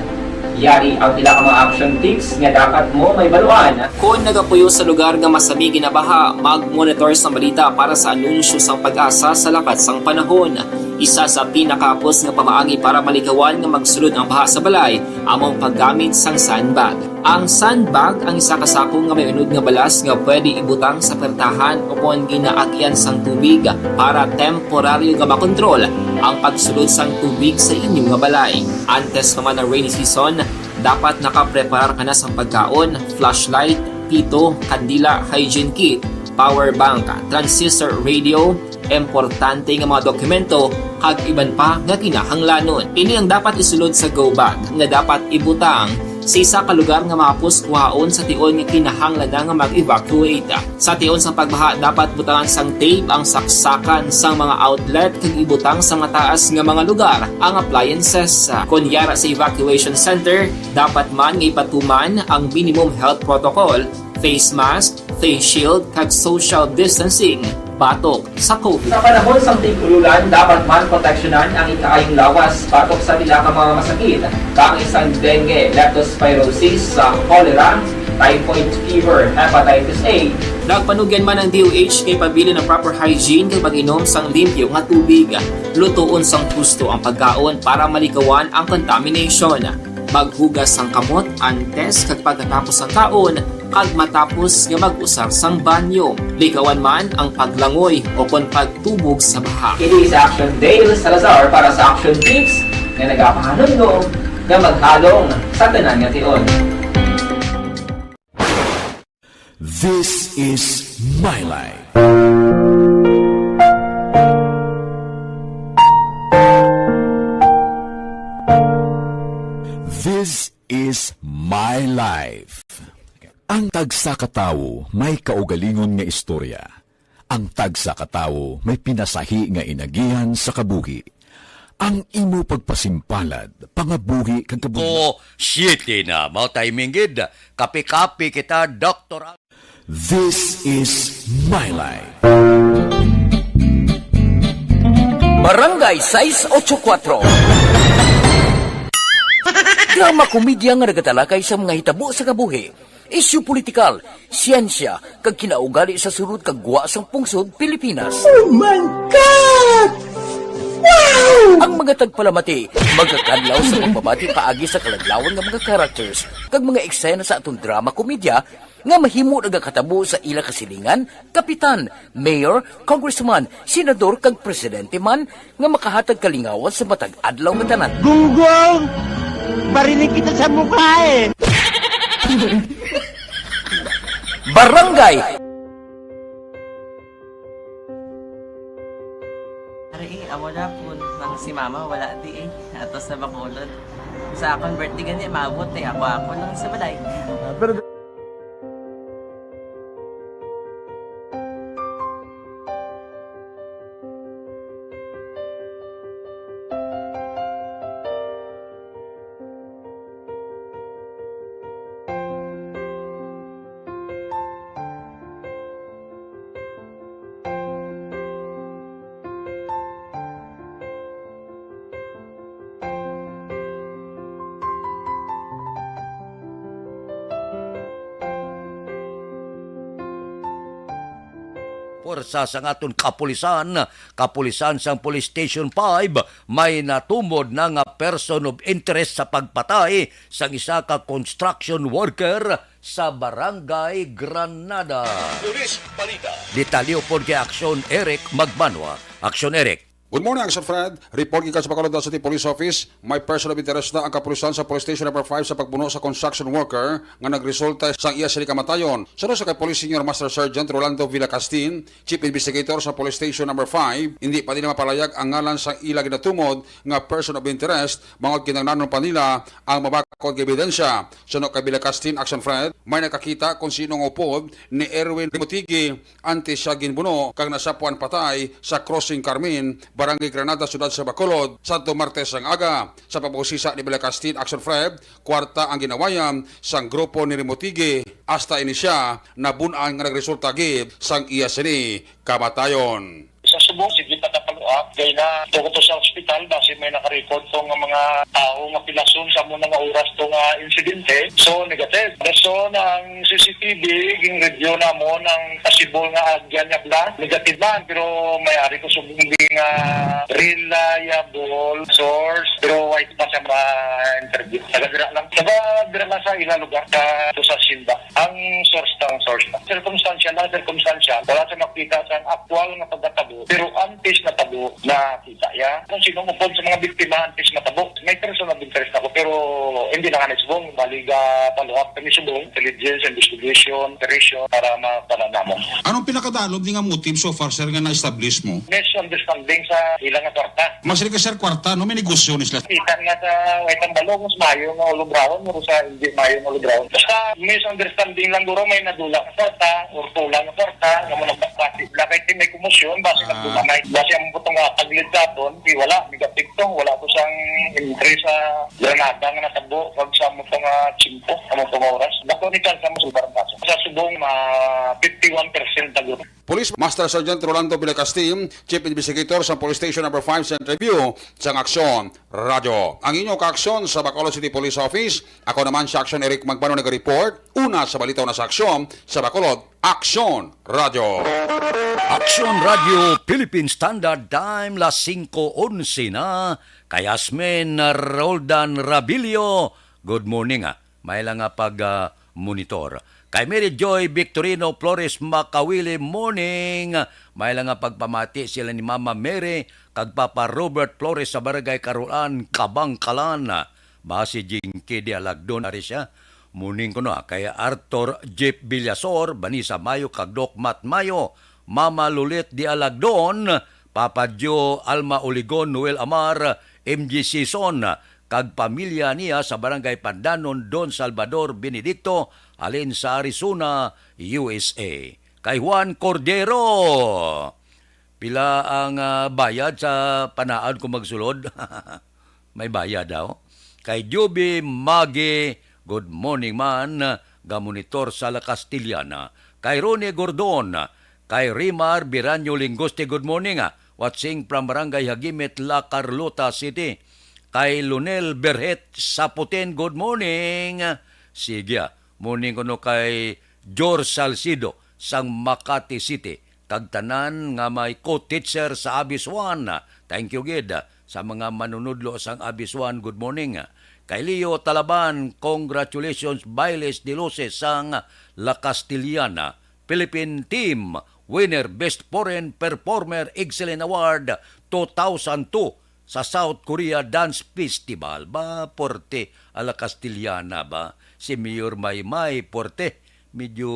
Yari ang pila ka mga action tips nga dapat mo mahibaluan. Kon nagapuyo sa lugar nga masami ginabaha, mag-monitor sang balita para sa anunsyo sang PAGASA sa lakat sang panahon. Isa sa pinakahapos nga pamaagi para malikawan nga magsulod ang baha sa balay amo ang paggamit sang sandbag. Ang sandbag ang isa ka sako nga may unod nga balas nga pwede ibutang sa pertahan o kon ginaagyan sang tubig para temporaryo nga makontrol ang pagsulod sang tubig sa inyo nga balay. Antes pa man ang rainy season, dapat nakapreparar ka na sang pagkaon, flashlight, pito, kandila, hygiene kit, power bank, transistor radio, importante nga mga dokumento, kag iban pa nga kinahanglanon. Ini ang dapat isulod sa go bag nga dapat ibutang sa isa ka lugar nga mahapos kuhaon sa tion nga kinahanglan na nga mag-evacuate. Sa tion sang pagbaha, dapat butangan sang tape ang saksakan sang mga outlet kag ibutang sa mataas nga mga lugar ang appliances. Kon yara sa evacuation center, dapat man nga ipatuman ang minimum health protocol, face mask, face shield, kag social distancing batok sa COVID. Sa panahon sang tig-ululan, dapat man proteksyonan ang ikaayong lawas batok sa pila ka mga masakit, kaangay sang dengue, leptospirosis, sa cholera, typhoid fever, hepatitis A. Nagpanugyan man ang D O H nga ipabilin ang proper hygiene kag pag-inom sang limpyo nga tubig. Lutoon sang husto ang pagkaon para malikawan ang contamination. Maghugas sang kamot antes kag pagkatapos sang kaon kag matapos nga mag-usar sang banyo. Likawan man ang paglangoy o kon pagtubog sa baha. Kini si Action Dale Salazar para sa Action Tips nga nagapahanumdom nga maghalong sa tanan nga tion. This is my life. This is my life. Ang tagsa ka tawo may kaugalingon nga istorya. Ang tagsa ka tawo may pinasahi nga inagihan sa kabuhi. Ang imo pagpasimpalad, pangabuhi kag kabudlay. Ko, siete na. Mao timing gid. Kape-kape kita, Doktor. This is my life. Barangay sais ocho kuatro. Drama komedya nga nagatalakay sa mga hitabo sa kabuhi, isyu politikal, siyensya, kag kinaugali sa sulod kag gwa sang pungsod Pilipinas. Oh my God! Wow! Ang mga tagpalamati magakadlaw sa pagpamati paagi sa kaladlawan nga mga characters kag mga eksena sa aton drama komedya nga mahimo nagakatabo sa ila kasilingan, kapitan, mayor, congressman, senador, kag presidente man nga makahatag kalingawan sa matag adlaw nga tanan. Gunggong! Barinig kita sa mukha eh! Barangay! Ari, eh, amo na po, nang si mama wala di eh. Ato sa Bacolod. Sa akon birthday gani, maabot eh. Ako, ako lang sa balay. Ah, pero Puwersa sang aton kapulisan, kapulisan sang Police Station five, may natumod na nga person of interest sa pagpatay sang isa ka construction worker sa Barangay Granada. Police Balita. Detalye upod kay Aksyon Eric Magbanwa. Aksyon Eric. Good morning, Action Fred. Report gikan sa Bacolod City Police Office, may person of interest na ang kapulisan sa Police Station Number five sa pagbuno sa construction worker nga nagresulta sang iya sini kamatayon. Suno sa kay Police Senior Master Sergeant Rolando Villacastin, Chief Investigator sa Police Station Number five, hindi pa nila mapalayag ang ngalan sa ila ginatumod nga person of interest, bangod kinahanglanon pa nila ang mabakod nga ebidensya. Suno kay Villacastin, Action Fred, may nakakita kung sino ang upod ni Erwin Rimotigi, antes siya ginbuno kag nasapuan patay sa Crossing Carmen, Barangay Granada, Siyudad sa Bacolod, sadto Martes ang aga. Sa pagpusisa ni Balakastin, Action Fred, kwarta ang ginawayan sang grupo ni Rimotigi, hasta ini siya nabun-an nga nagresulta gid sang iya sini kamatayon. Sa subong, sige ta kapag Ah, kay na, tuko to sa ospital, basi may nakarecord to nga mga tao nga pilason sa amo na nga oras to nga insidente. So, negative. Rason ang C C T V, ging-review namon ang possible nga agyan nga blast. Negative man, pero may ari ko subong nga reliable source, pero wait pa siya ma-interview. Taga dira lang. Taga dira lang sa ila lugar, sa, to sa Simba. Ang source ta, ang source ta. Circumstantial lang, circumstantial. Wala siya makita sa aktual nga pagkatabo, pero antes natabo, nakita ya. Kung sino mo pod sa mga biktima, antes matabo. May person of interest ako, pero hindi na nga subong. Bali, ga follow up kami subong, intelligence, investigation, operation, para mapala namo. Anong pinakadalom ni nga motive so far, sir, nga na-establish mo? Misunderstanding sa ilang nga kwarta. Mas ka, sir, kwarta, no? May negosyo ni sila. Kita nga sa Waitang Balong, mas mayo nga ulubraon, pero sa hindi mayo nga ulubraon. Basta misunderstanding lang, guro, may nadula nga kwarta, or kulang nga kwarta, nga mo nagpapati. Wala kay may komosyon, basi Ah. nagdumamay. Basi ang butong nga taglit sa aton, di wala, may kapikto, wala ko sang entry sa granada nga natabo, pag sa mo nga tsimpo, sa mo nga oras. Dako ni chance mo sa barangay. Sa subong, ma fifty-one percent na guro. Police Master Sergeant Rolando Vilacastim, Chief Investigator sa Police Station Number Five, sa interview sang Aksyon Radyo. Ang inyo kaaksyon sa Bacolod City Police Office. Ako naman si Aksyon Eric Magmano nag-report. Una sa balita, una sa aksyon sa Bacolod, Aksyon Radyo. Aksyon Radyo Philippine Standard Time, las singko onse na. Kay Asmin Roldan Rabilio, good morning, ah. May lang nga pag, ah, monitor. Kay Mary Joy Victorino Flores Makawili, morning. May lang nga pagpamati sila ni Mama Mary kag Papa Robert Flores sa Barangay Karulan, Kabangkalan. Basi Jinky di Alagdon ari siya. Morning kuno, ah, kay Arthur Jeep Villasor, Vanessa Mayo kag Doc Matt Mayo, Mama Lulit di Alagdon, Papa Joe Alma Oligon, Noel Amar, M G Sison, kag pamilya niya sa Barangay Pandanon, Don Salvador Benedicto, halin sa Arizona, U S A. Kay Juan Cordero, pila ang, ah, bayad sa panaad ko magsulod? May bayad daw. Kay Juby Magi, good morning man, gamonitor sa La Castellana. Kay Ronnie Gordon, kay Rimar Biranyo Lingoste, good morning, ah. Watching from Barangay Hagimit, La Carlota City. Kay Lunel Berhet Saputin, good morning. Sige, ah. Morning kuno kay George Salcido sang Makati City, kag tanan nga may co-teacher sa Abis One. Thank you gid sa mga manunudlo sang Abis One. Good morning. Kay Leo Talaban, congratulations, Bailes de Luces sang La Castellana. Philippine Team, winner Best Foreign Performer Excellent Award two thousand two sa South Korea Dance Festival. Ba, porte, a la Castellana ba? Si Mayor Maymay, porte, medyo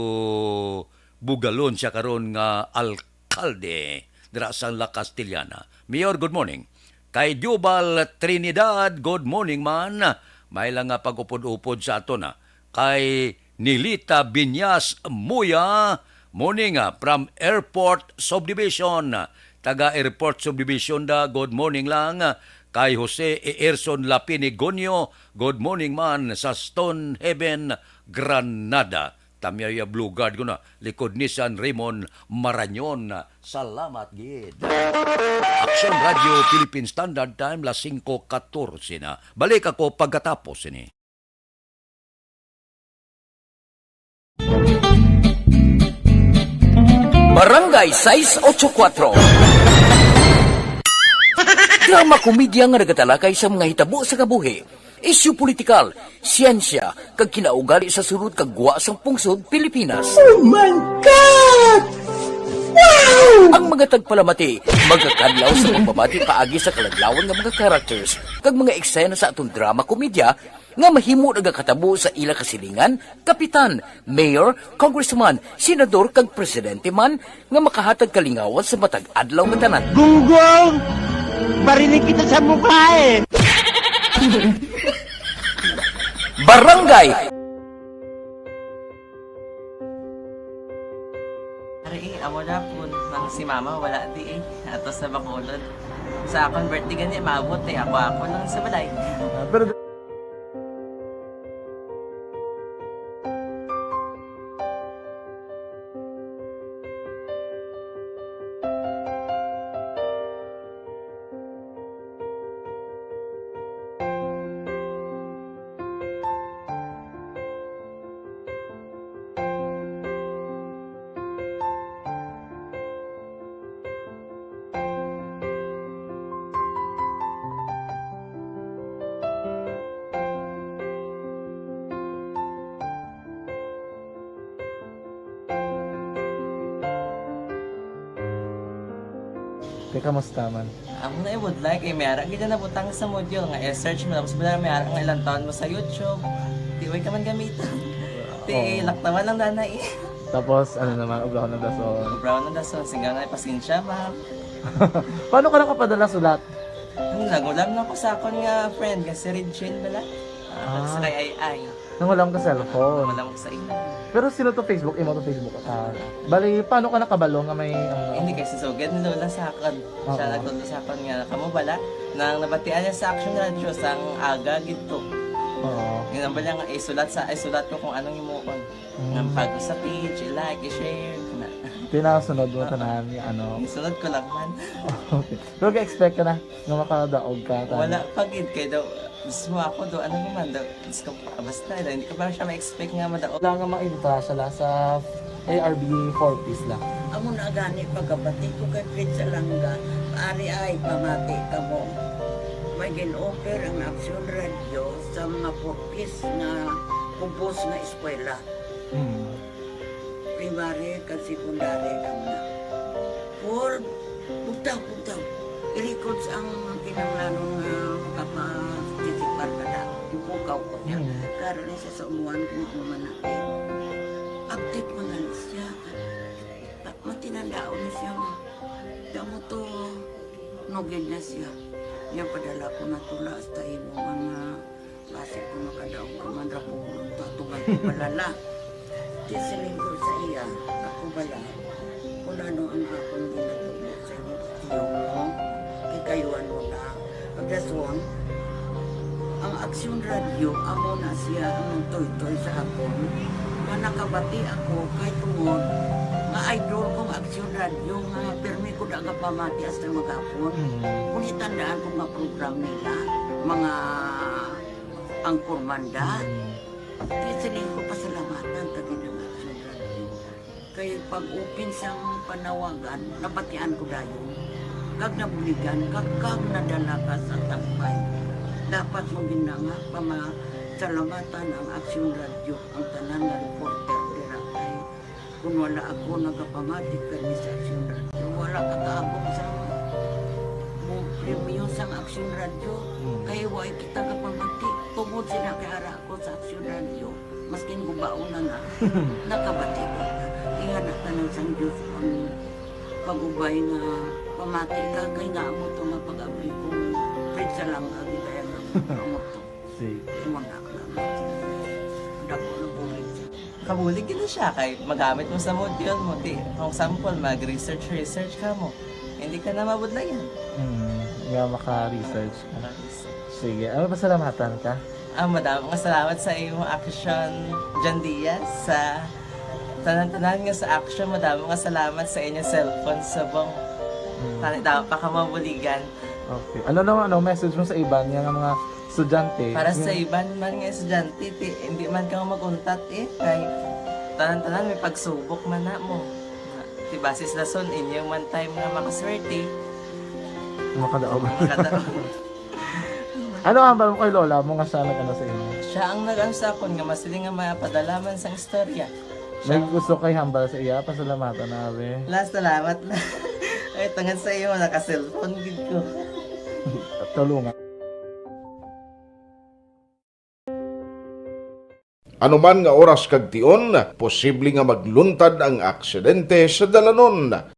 bugalon siya karon nga alkalde dira sa La Castellana. Mayor, good morning. Kay Jubal Trinidad, good morning man. May lang nga pag-upod-upod sa aton, ah. Kay Nilita Binyas Muya, morning, ah, from Airport Subdivision. Taga Airport Subdivision da, good morning lang. Kay Jose Erson Lapinigonio, good morning man sa Stone Haven, Granada. Tamyaw ya Blue Guard ko na, likod ni San Raymond Marañon. Salamat gid. Action Radio Philippine Standard Time, las singko katorse na. Balik ako pagkatapos sini. Barangay sais otso kuwatro. Drama komedya nga nagatalakay sa mga hitabo sa kabuhi, isyu politikal, siyensya, kag kinaugali sa sulod kag gwa sang pungsod Pilipinas. Oh my God! Wow! Ang mga tagpalamati magakadlaw sa pagbabati paagi sa kaladlawan nga mga characters kag mga eksena sa aton drama komedya nga mahimo nagakatabo sa ila kasilingan, kapitan, mayor, congressman, senador, kag presidente man nga makahatag kalingawan sa matag adlaw nga tanan. Gunggong! Barinig kita sa mukha eh! Barangay Ari, eh, amo na po, nang si mama wala di eh. Ato sa Bacolod. Sa akon birthday gani, maabot eh. Ako, ako lang sa balay. Ah, pero Te, kamusta man? Amo na ibudlay kay may ara gid na nabutang sa module nga i-search mo, tapos wala may ara nga ilang taon mo sa YouTube. Di way ka man gamiton. Ti Oo. Laktawan lang dana eh. Tapos, ano naman, ubrahon ng dason. Ubrahon ng dason, sigaw na, "Pasensya, ma'am." Paano ka nakapadala sulat? Ano, nangulam lang ko sa akon nga friend nga si Regine bala. Ah, Ah. Sa kay Ay Ay. Nangulam ka cellphone. Nangulam ko sa imo. Pero sino to Facebook? Imo to Facebook? Ah, bali, paano ka nakabalo nga may, ano? Hindi, kay sisugid ni Lola sa akon. Siya Oo. Nagtudlo sa akon nga, kamo bala, nang nabatian niya sa Action Radio, sang aga gid to. Oo. Yun ang bala nga, isulat sa, isulat ko kung anong himuon. Mm. Nga pag sa page, i-like, i-share, na. Tinasunod mo Ah. tanan, ano? Isunod ko lang man. Okay. Pero ka-expect ka na nga makadaog ka, tanan? Wala pa gid, kay daw, mismo ako, do, ano naman, daw, Diyos ko, basta, hindi ko pa siya ma-expect nga madaog. Wala nga mainta siya la sa A R B four Ps la. Amo na gani pagkabati ko kay Fred Salanga, ari ay pamati kamo. May gin-offer ang Aksyon Radio sa mga four Ps nga kubos nga eskwela. Mm. Primary kag secondary kamo na. Paul, bugtaw, bugtaw. I-records ang kinahanglanon nga makaparticipar ka na. Bukaw ko niya. Mm. Karon ni siya sa umuan kung ano man na. Update man gani siya. Pa-, matinandaon ni siya nga. Damo to, nugid na siya. Niya padala ko na tula hasta imo mga Basi kung makadaog ka man ra ko, tutugan ko balala. Di siling ko sa iya, ako bala, kung ano ang akong ginatudlo sa imo, tiyo mo, kay kayuan mo na. Pagdason, ang Aksyon Radio, amo na siya ang nagtuytoy sa akon. Nga nakabati ako, kay tungod, nga idol kong Aksyon Radio, nga pirmi ko da nga pamati hasta maghapon. Mm. Kung itandaan ko nga program nila, mga Angkor Manda. Mm. Kaya siling ko, pasalamatan ta gid ang Aksyon Radio. Kay pag-open sang panawagan, nabatian ko dayon. Kag nabuligan, kag, kag nadala ka sa tampay. Dapat mo gid na nga pamasalamatan ang Aksyon Radio, ang tanan nga reporter dira kay Kung wala ako nagapamati kay Miss Action Radio, wala ka kaabot sa mo premyo sang Action Radio. Mm. Kay wala kita kapamati. Tungod sila kay ara ako sa Action Radio, maskin gubaon na na, nakabati ko. Inga na tanan sang Diyos ang pag-ubay nga pamati ka kay nga amo to nga pag-abri ko. Pizza lang ang kaya nga amo to. Sige. Wala lang. Dako na bulig siya. Kabulig gid na siya kay magamit mo sa module mo. Di, kung sample, mag-research, research ka mo. Hindi ka na mabudlayan. Hmm, nga maka-research ka. Maka-research. Sige, ano, pasalamatan ka? Ah, madamo nga salamat sa imo action, John Diaz, sa tanan-tanan nga sa action. Madamo nga salamat sa inyo cellphone subong. Hmm. Tani daw pa ka mabuligan. Okay. Ano naman, ano, message mo sa iban nga, nga mga estudyante? Para sa iban man nga estudyante, ti, hindi man ka mag-untat eh. Kay tanan-tanan may pagsubok man na mo. Ti basis lason inyo man time nga makaswerte. Makadaog. Makadaog. Ano ang hambal mo kay lola mo nga siya nag-ano sa inyo? Siya ang nag-ano sa akon nga masiling nga mapadala man sang istorya. May gusto kay hambal sa iya, pasalamatan na, abi. La, salamat na. Ay, tungod sa iyo, naka-cellphone gid ko. Tulungan. Anuman nga oras kag tion, posible nga magluntad ang aksidente sa dalanon.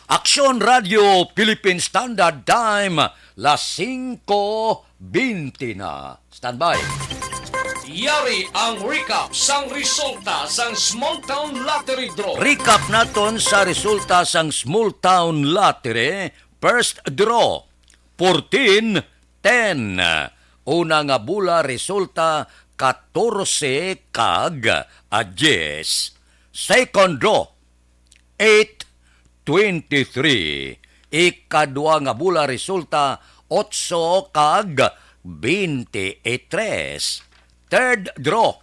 Aksyon Radio Philippine Standard Time, las singko bente na. Standby. Yari ang recap sang resulta sang Small Town Lottery Draw. Recap naton sa resulta sang Small Town Lottery. First draw, fourteen ten. Una nga bola resulta, katorse kag, ah, diyes. Second draw, eight twenty-three. Ikadua nga bola resulta, otso kag bente tres. Third draw,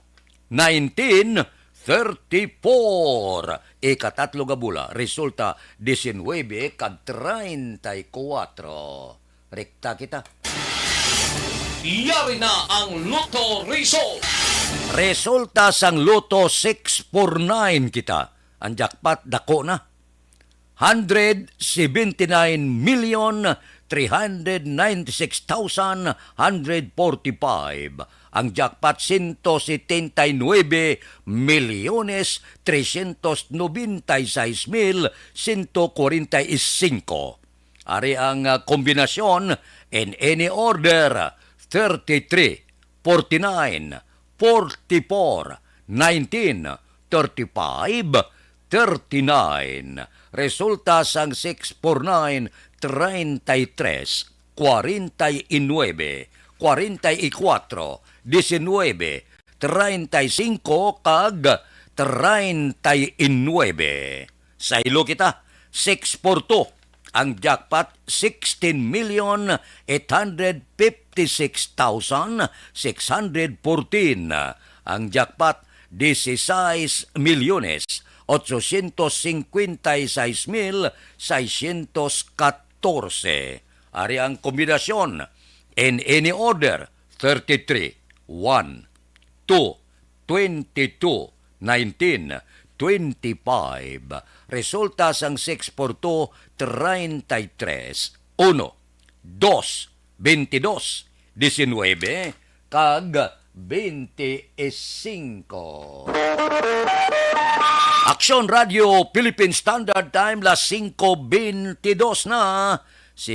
nineteen thirty-four. Ikatatlo nga bola, resulta diecinuebe kag treinta y cuatro. Rekta kita. Yari na ang Lotto Result. Resulta sang Lotto, six four nine kita. Ang jackpot dako na. Hundred seventy-nine million three hundred ninety-six thousand hundred forty-five. Ang jackpot, ciento setenta y nuebe milyones trescientos noventa y seis mil ciento cuarenta y cinco. Ari ang, ah, kombinasyon in any order: thirty-three, forty-nine, forty-four, nineteen, thirty-five, thirty-nine. Resulta sang six four nine, treinta y tres, cuarenta y nueve, cuarenta y cuatro, diecinuebe, treinta y cinco, kag treinta y nueve. Saylo kita, six four two. Ang jackpot, sixteen million eight hundred fifty-six thousand six hundred fourteen. Ang jackpot, dieciséis millones ochocientos cincuenta y seis mil seiscientos catorce. Ari ang kombinasyon, in any order: thirty-three, one, two, twenty-two, nineteen, twenty-five. Resulta sang six four two, treinta y tres, uno, dos, veintidós, diecinuebe, kag veinticinco. Aksyon Radio Philippine Standard Time, las singko bentidós na. Si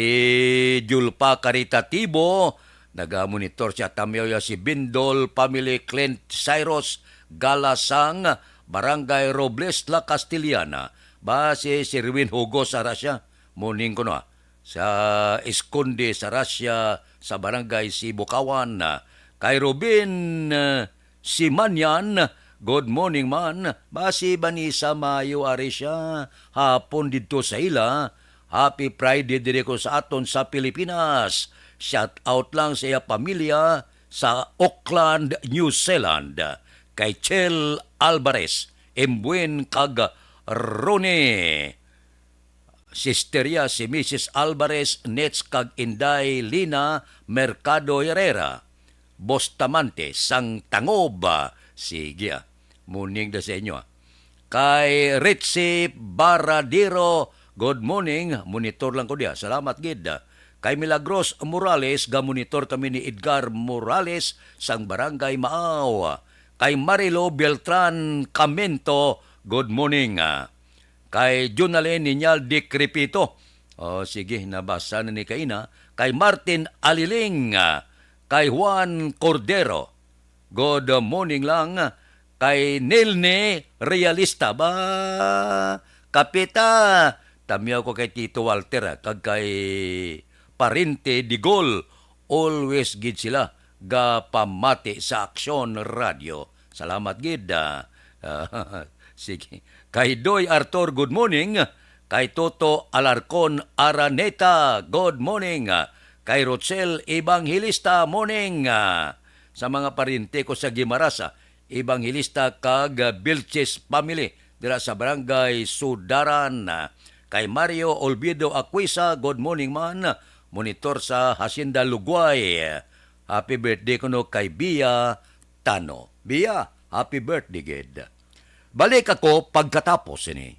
Julpa Caritativo, nagamonitor siya. Tamyaw ya si Bindol family, Clint Cyrus Galasang, Barangay Robles, La Castellana. Ba si Sirwin Hugo sa Russia? Morning ko na. Sa Esconde sa Russia, sa Barangay Sibukawan. Kay Robin, eh, si Manyan, good morning, man. Basi Vanessa Mayo ari siya, hapon didto sa ila. Happy Friday diri ko sa aton sa Pilipinas. Shout out lang sa iya pamilya sa Auckland, New Zealand. Kay Chel Alvarez, Imbuen kag Ronnie. Sister ya si Missus Alvarez, Nets kag Inday Lina Mercado Herrera, Bustamante, sang Tangob. Sige, ah. Morning da sa inyo, ah. Kay Ritzy Baradero, good morning. Monitor lang ko diya. Salamat gid. Kay Milagros Morales, ga-monitor kami ni Edgar Morales sang Barangay Maaw. Kay Marilo Beltran Camento, good morning. Kay Junalyn Niñal Decrepito. O, sige, nabasa na ni kaina. Kay Martin Aliling, ah, kay Juan Cordero. Good morning lang. Kay Nilne Realista. Ba, kapita. Tamyaw ko kay Tito Walter, ah, kag kay Parente Digol. Always gid sila gapamati sa Aksyon Radio. Salamat gid, ah. Sige. Kay Doy Arthur, good morning. Kay Toto Alarcon Araneta, good morning. Kay Rochelle Evangelista, morning. Sa mga paryente ko sa Guimaras, ah, Evangelista kag, ah, Vilches family dira sa Barangay Sudaran. Kay Mario Olvido Aquisa, good morning man. Monitor sa Hacienda Lugway. Happy birthday kuno kay Bia Tano. Bia, happy birthday gid. Balik ako pagkatapos ini.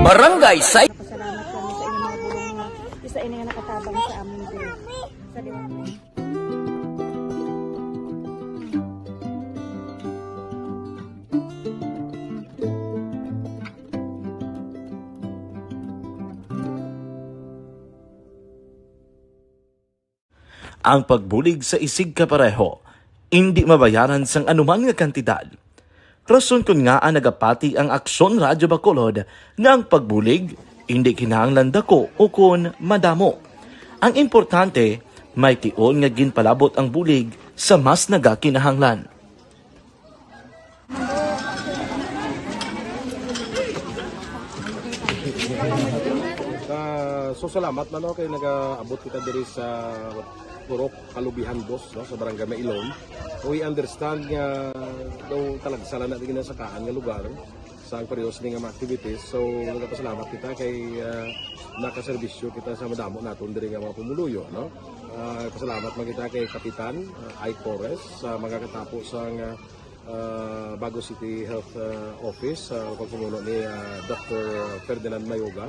Barangay Say- Salamat kami sa inyong mga bulong nga isa ini nga nakatabang sa amin diri. Sa liwanag. Ang pagbulig sa isigkapareho, indi mabayaran sang anuman nga kantidad. Rason kon ngaa nagapati ang Aksyon Radyo Bacolod nga ang pagbulig indi kinahanglan dako ukon madamo. Ang importante, may tion nga ginpalabot ang bulig sa mas nagakinahanglan. Sa So, salamat man, no, kay nagaabot kita diri sa Purok Kalubihan Dos, no, sa Barangay Mailom. We understand nga daw talagsa lang na di ginasakaan nga lugar sa ang periods ni nga mga activities. So, nagapasalamat kita kay, ah, nakaserbisyo kita sa madamo naton diri nga mga pumuluyo, no? Ah, pasalamat man kita kay Kapitan, ah, Ike Torres, sa magakatapo sa nga, ah, Bago City Health, ah, Office, sa pagpamuno ni, ah, Doctor Ferdinand Mayoga,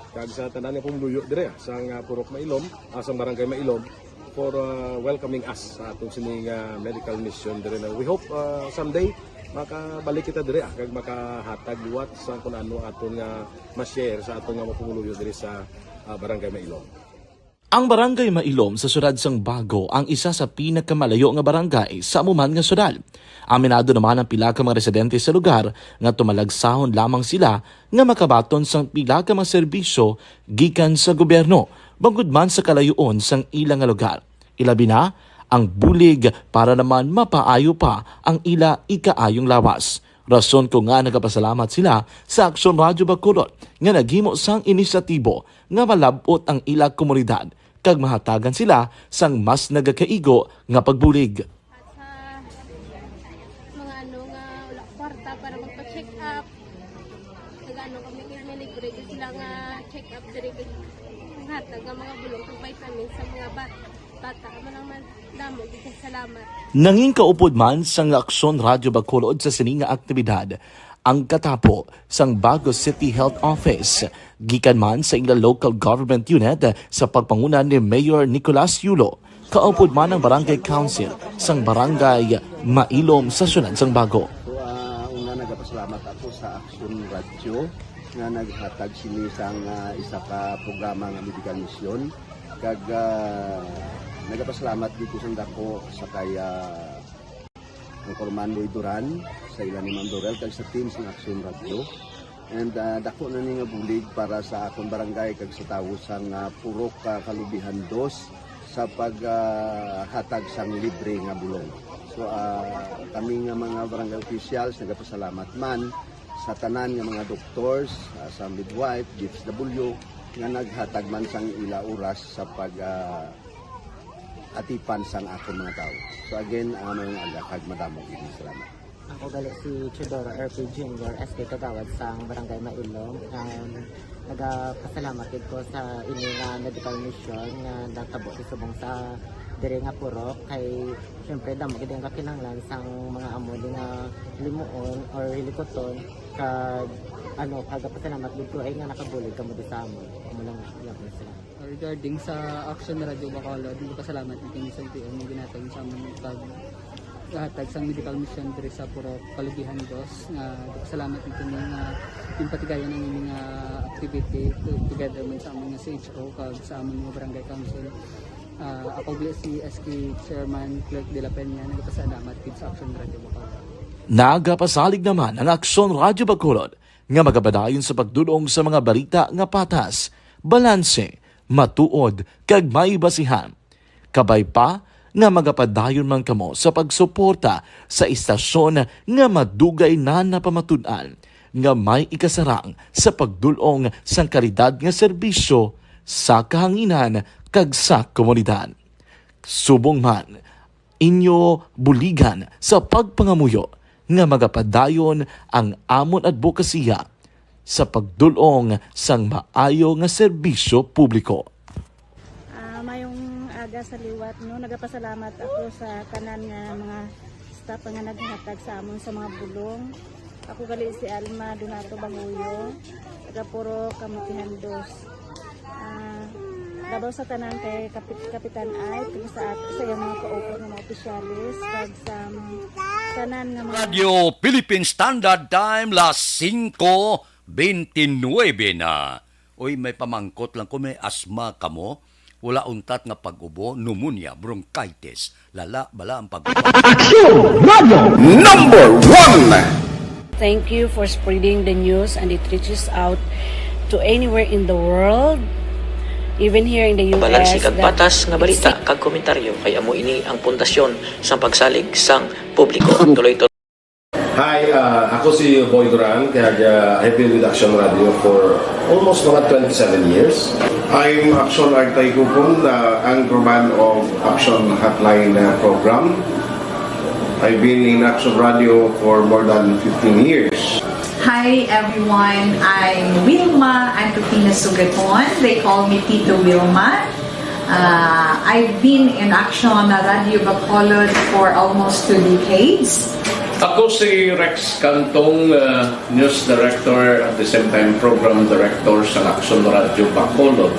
kag sa tanan nga pumuluyo diri, ah, sa nga Purok Mailom, ah, sa Barangay Mailom, for, ah, welcoming us sa atong sini nga medical mission diri na. We hope, ah, someday makabalik kita diri, ah, kag makahatag liwat sa kung ano aton nga ma-share sa aton nga mga pumuluyo diri sa, ah, Barangay Mailom. Ang Barangay Mailom sa siyudad sang Bago ang isa sa pinakamalayo nga barangay sa amo man nga siyudad. Aminado naman ang pila ka mga residente sa lugar nga tumalagsahon lamang sila nga makabaton sang pila ka mga serbisyo gikan sa gobyerno, bangod man sa kalayoon sang ila nga lugar. Ilabi na ang bulig para naman mapaayo pa ang ila ikaayong lawas. Rason ko nga nagapasalamat sila sa Aksyon Radyo Bacolod nga naghimo sang inisyatibo nga malab-ot ang ila komunidad kag mahatagan sila sang mas nagakaigo nga pagbulig. At sa mga ano nga wala kwarta para magpa-check up, nag-ano kami, may libre gyud sila nga check up diri, kag hatag nga mga bulong kag vitamins sa mga bat-, bata. Amo lang man, damo gyud kay salamat. Nangin kaupod man sang Aksyon Radyo Bacolod sa sini nga aktibidad ang katapo sang Bago City Health Office, gikan man sa ila local government unit sa pagpanguna ni Mayor Nicolas Yulo, kaupod man ang Barangay Council sang Barangay Mailom sa siyudad sang Bago. So, ah, una, nagapasalamat ako sa Aksyon Radyo nga naghatag sini sang, ah, isa ka programa nga medical mission. Kag, ah, nagapasalamat dito sa dako sa kay, ah, Anchorman Boy Duran, sa ila ni Ma'am Dorel, kag sa team sang Aksyon Radyo. And, ah, dako na ni nga bulig para sa akon barangay kag sa tawo sang, ah, Purok, ah, Kalubihan Dos sa pag, ah, hatag sang libre nga bulong. So, ah, kami nga mga barangay officials nagapasalamat man sa tanan nga mga doctors, ah, sa midwife, D S W, nga naghatag man sang ila oras sa pag, ah, atipan sang akon mga tawo. So again, ah, mayong aga kag madamo gid nga salamat. Ako gali si Teodoro R P Junior, S K Kagawad sang Barangay Mailom. Um, nagapasalamat gid ko sa ini nga medical mission nga natabo sa subong sa diri nga purok, kay syempre damo gid ang kakinahanglan sang mga amo ni nga limuon or hilikuton, kag ano, kagapasalamat gid ko ay nga nakabulig kamo di sa amon. Amo lang nga, salamat. Regarding sa Action Radio Bacolod, nagpasalamat gid kami sa L T O nga ginhatag sa amon pag hatag sang medical mission diri sa Purok Kalubihan Dos. Nga nagpasalamat gid kami nga ginpatigayon ang ining, ah, activity to-, together man sa amon nga C H O kag sa amon nga barangay council. Ah, ako gali si S K Chairman Clerk de la Peña, nagpasalamat gid sa Action Radio Bacolod. Nagapasalig naman ang Action Radio Bacolod nga magapadayon sa pagdul-ong sa mga balita nga patas, balanse, matuod, kag may basihan. Kabay pa nga magapadayon man kamo sa pagsuporta sa istasyon nga madugay na napamatud-an nga may ikasarang sa pagdul-ong sang kalidad nga serbisyo sa kahanginan kag sa komunidad. Subong man, inyo buligan sa pagpangamuyo nga magapadayon ang amon adbokasiya sa pagdul-ong sang maayo nga serbisyo publiko. Ah, mayong aga sa liwat, no? Nagapasalamat ako sa tanan nga mga staff nga naghatag sa amon sa mga bulong. Ako gali si Alma Donato Banguyo, taga Purok Kamutihan Dos. Ah, labaw sa tanan kay Kapit-, Kapitan Ike, kag sa at-, sa iyang mga kaupo nga mga opisyalis, kag sa tanan nga mga Radyo Philippine Standard Time, las singko bentinuebe na. Uy, may pamangkot lang ko, may asma kamo? Wala untat nga pag-ubo, pneumonia, bronchitis, lala bala ang pag-ubo? Aksyon Radio number one. Thank you for spreading the news and it reaches out to anywhere in the world, even here in the U S. Balanse kag patas nga balita kag komentaryo, kay amo ini ang pundasyon sang pagsalig sang publiko. Tuloy-tuloy Hi, uh, ako si Boy Duran, kag uh, I've been with Action Radio for almost mga twenty-seven years. I'm Action Artay Kupon, uh, anchorman of Action Hotline uh, program. I've been in Action Radio for more than fifteen years. Hi everyone, I'm Wilma Antupina Sugaton. They call me Tito Wilma. Uh, I've been in Action Radio Bacolod for almost two decades. Ako si Rex Cantong, uh, news director at the same time program director sa Action Radio Bacolod.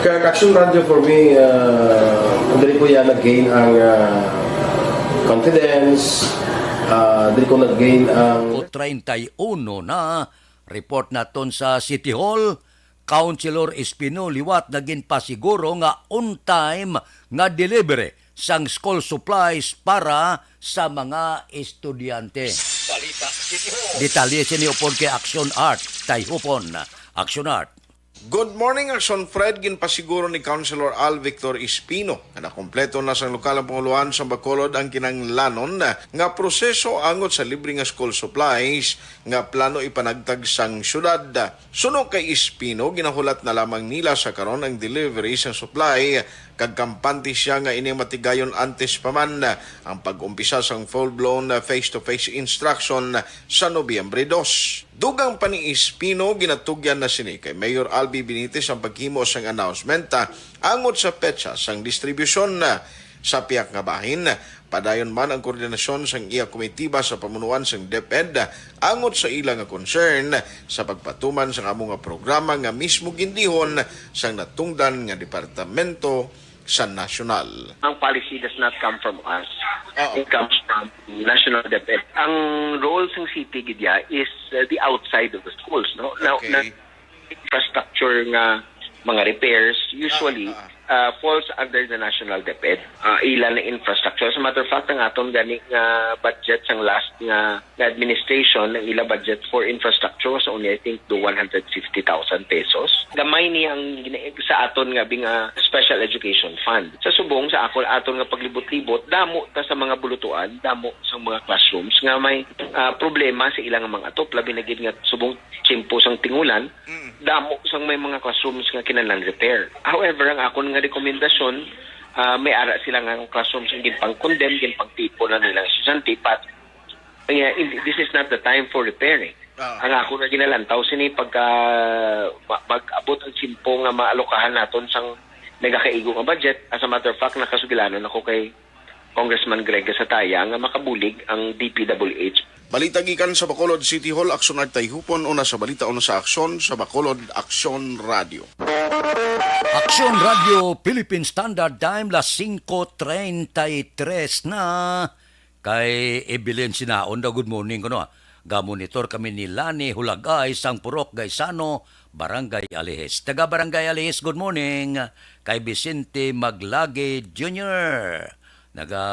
Kag Action Radio for me, uh, diri ko yan nag-gain ang uh, confidence, uh, diri ko nag-gain ang O treinta y uno na report naton sa City Hall, Councilor Espino liwat nagin pasiguro nga on time nga delivery sang school supplies para sa mga estudyante. Detalye sini upod kay Action Art, Tayhupon, Action Art. Good morning, Action Fred. Ginpasiguro ni Councilor Al Victor Espino nga nakompleto na sang lokal ang panguluhan sa Bacolod ang kinahanglanon nga proseso angot sa libre nga school supplies nga plano ipanagtag sang syudad. Suno kay Espino, ginahulat na lamang nila sa karon ang delivery sang supply kag kampante siya nga ini matigayon antes pa man ang pag-umpisa sang full-blown face-to-face instruction sa Nobyembre dos. Dugang pa ni Espino, ginatugyan na sini kay Mayor Albi Benitez ang paghimo sang announcement, ah, angot sa petsa sang distribusyon. Sa pihak nga bahin, padayon man ang koordinasyon sang iya komitiba sa pamunuan sang DepEd angot sa ila nga concern sa pagpatuman sang amo nga programa nga mismo gindihon sang natungdan nga departamento sa nasyonal. Ang policy does not come from us. Oo. It comes from National DepEd. Ang role sang city gid ya is uh, the outside of the schools, no? Now, Okay. na infrastructure nga mga repairs usually Ah, uh, falls under the National DepEd. Uh, ila na infrastructure. As a matter of fact, ang aton gani nga budget sang last nga, nga administration, ang ila budget for infrastructure was only, I think, do one hundred fifty thousand pesos. Gamay ni ang gina- sa aton nga bing uh, special education fund. Sa subong sa akon aton nga paglibot-libot, damo ta sa mga bulutuan, damo sa mga classrooms nga may uh, problema sa ilang mga atop, labi na gid nga subong tiyempo sang tingulan, damo sang may mga classrooms nga kinahanglan repair. However, ang akon nga rekomendasyon, ah, may ara sila nga classrooms nga ginpang-condemn, ginpangtipon na nilang estudyante, but uh, this is not the time for repairing. Ah. Ang ako nga ginalantaw sini pagka ma- mag-abot ang tiyempo nga maalokahan naton sang nagakaigo nga budget. As a matter of fact, nakasugilanon ako kay Congressman Greg Gasataya nga makabulig ang DPWH. Balita gikan sa Bacolod City Hall, Aksyon Agtay Hupon, una sa balita, una sa aksyon, sa Bacolod Aksyon Radio. Aksyon Radio Philippine Standard Time, las singko treinta y tres na. Kay Evelyn Sinaon daw, good morning kuno. Gamonitor kami ni Lani Hulagay sang Purok Gaisano, Barangay Alihis. Taga Barangay Alihis, good morning. Kay Vicente Maglagi Junior, naga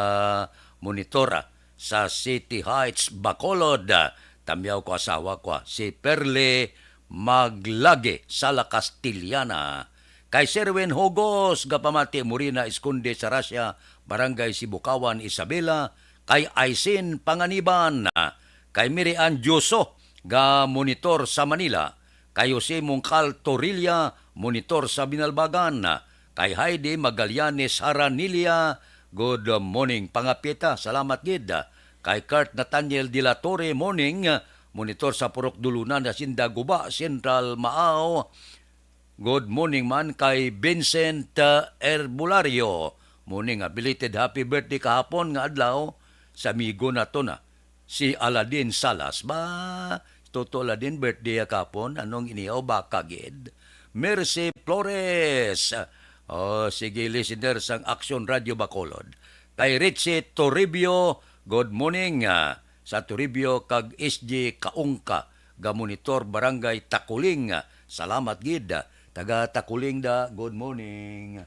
monitor sa City Heights, Bacolod. Tamyaw ko asawa ko, si Perle Maglagi sa La Castellana. Kay Serwin Hugos, gapamati Morina Esconde sa Russia, Barangay Sibukawan, Isabela. Kay Aisin Panganiban, kay Mirian Dioso, ga monitor sa Manila. Kay Jose Mungkal Torilla, monitor sa Binalbagan. Kay Heidi Magallanes Haranilia, good morning, pangapita, salamat gid. Kay Kurt Nathaniel de la Torre, morning, monitor sa Purok Dulunan, Hacienda Guba, Central Maao. Good morning man kay Vincent uh, Herbolario. Morning, ah, belated happy birthday kahapon nga adlaw sa amigo nato na si Aladin Salas. Ba, Toto Aladin, birthday ya kahapon. Anong inihaw, baka gid? Mercy Flores. Oh, sige, listener sang Action Radio Bacolod. Kay Richie Toribio, good morning. Ah, sa Toribio kag S J Kaungka, ga monitor Barangay Takuling. Salamat gid. Taga Takuling da, good morning.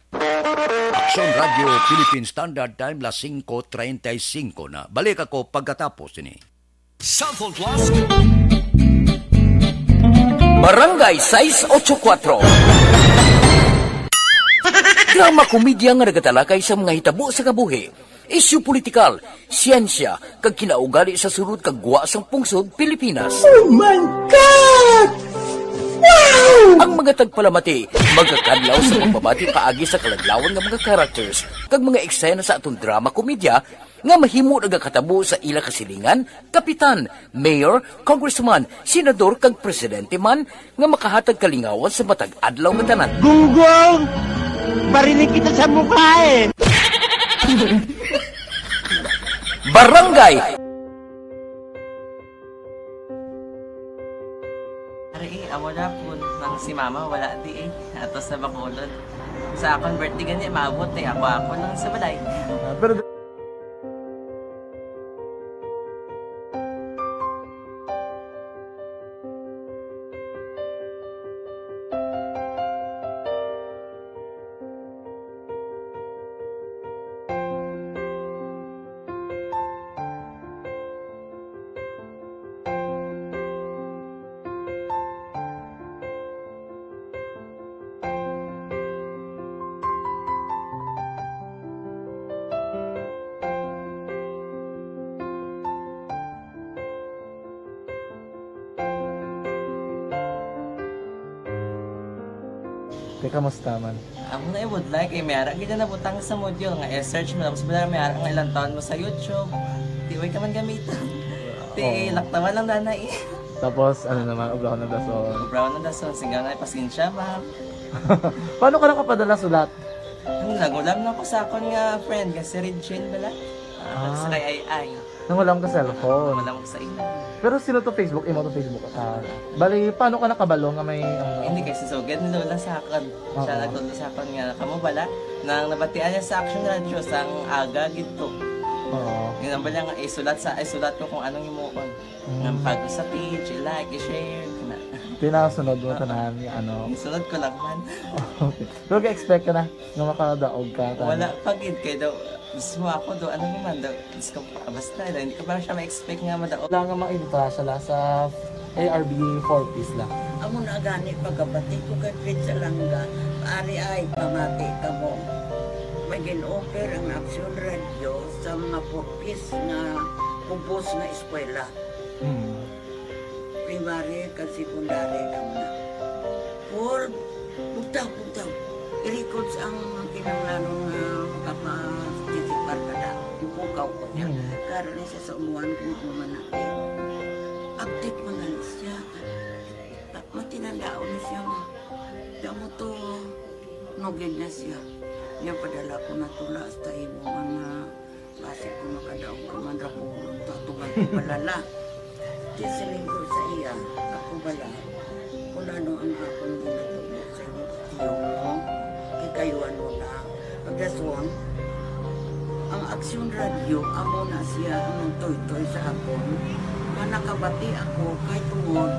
Action Radio Philippine Standard Time, las singko treinta y cinco na. Balik ako pagkatapos ini. Cellphone Plus. Barangay sais ocho kuatro. Drama komedya nga nagatalakay sa mga hitabo sa kabuhi. Isyu politikal, siyensya, kag kinaugali sa sulod kag gwa sang pungsod Pilipinas. Oh my God! Wow! Ang mga tagpalamati magakadlaw sa pagbabati paagi sa kaladlawan nga mga characters kag mga eksena sa aton drama komedya nga mahimo nagakatabo sa ila kasilingan, kapitan, mayor, congressman, senador, kag presidente man nga makahatag kalingawan sa matag adlaw nga tanan. Gunggong! Barinig kita sa mukha eh! Barangay! Ari eh, amo na po nang si mama wala di eh. Ato sa Bacolod. Sa akon birthday gani, maabot eh. Ako-ako lang sa balay. Ah, pero Te, kamusta man? Amo na, I would like, eh, may ara gid na nabutang sa module nga i-search mo, tapos bala may ara nga ilang taon mo sa YouTube. Di, way ka man gamiton. Ti, Oo. Laktawan lang dana eh. Tapos, ano naman, obra ko ng dason. Obra ko ng dason, singgaw na, pasensya, ma'am. Paano ka nakapadala sulat? Ano, nagulam na ko sa akon nga friend, nga si Regine bala. Ah, Ah. Sa kay Ay Ay. Nangulam ka cellphone? Wala mo sa ina. Pero sino to Facebook? Imo to Facebook? Ah, bali, paano ka nakabalo nga may, ano? Hindi, kay si Sugad ni Lola sa akon. Siya Oo. Nagtudlo sa akon nga, kamo bala, nang nabatian niya sa Action Radio, sang aga gid to. Oo. Yun ang bala nga, isulat sa, isulat ko kung anong himuon. Mm. Nga bago sa page, i-like, i-share, kana. Tinasunod mo Oo. Tanan nga ano. Isunod ko lang man. Okay. Pero ka-expect ka na nga makadaog ka, tanan? Wala pa gid, kay daw, mismo ako daw, ano naman daw, Diyos ko, basta, hindi ko pa siya ma-expect nga madaog. Wala nga maimpress sila sa A R B four Ps lang. Amo na gani pagkabati ko kay Fritz Alanga, ari ay pamati kamo. May gin-offer ang Action Radio sa mga four Ps nga kubos nga eskwela. Hmm. Primary kag secondary lang na. Paul, bugtaw, bugtaw. I-records ang kinahanglanon nga makaparticipar ka na. Ipukaw ko niya. Mm. Karon ni sa umuan kung ano man natin. Update man gani siya. Ta-, matinandaon ni siya nga. Damo to, nugid na siya. Niya padala ko na tula hasta imo mga Basi kung makadaog ka man ra ko, tatugan ko balala. Di siling ko sa iya, ako bala, kung ano ang akong ginatubo sa imo, tiyo mo, kay kayo ano na. Pagdason, ang Aksyon Radio, amo na siya ang nagtoytoy sa akon. Nga nakabati ako, kay tungod,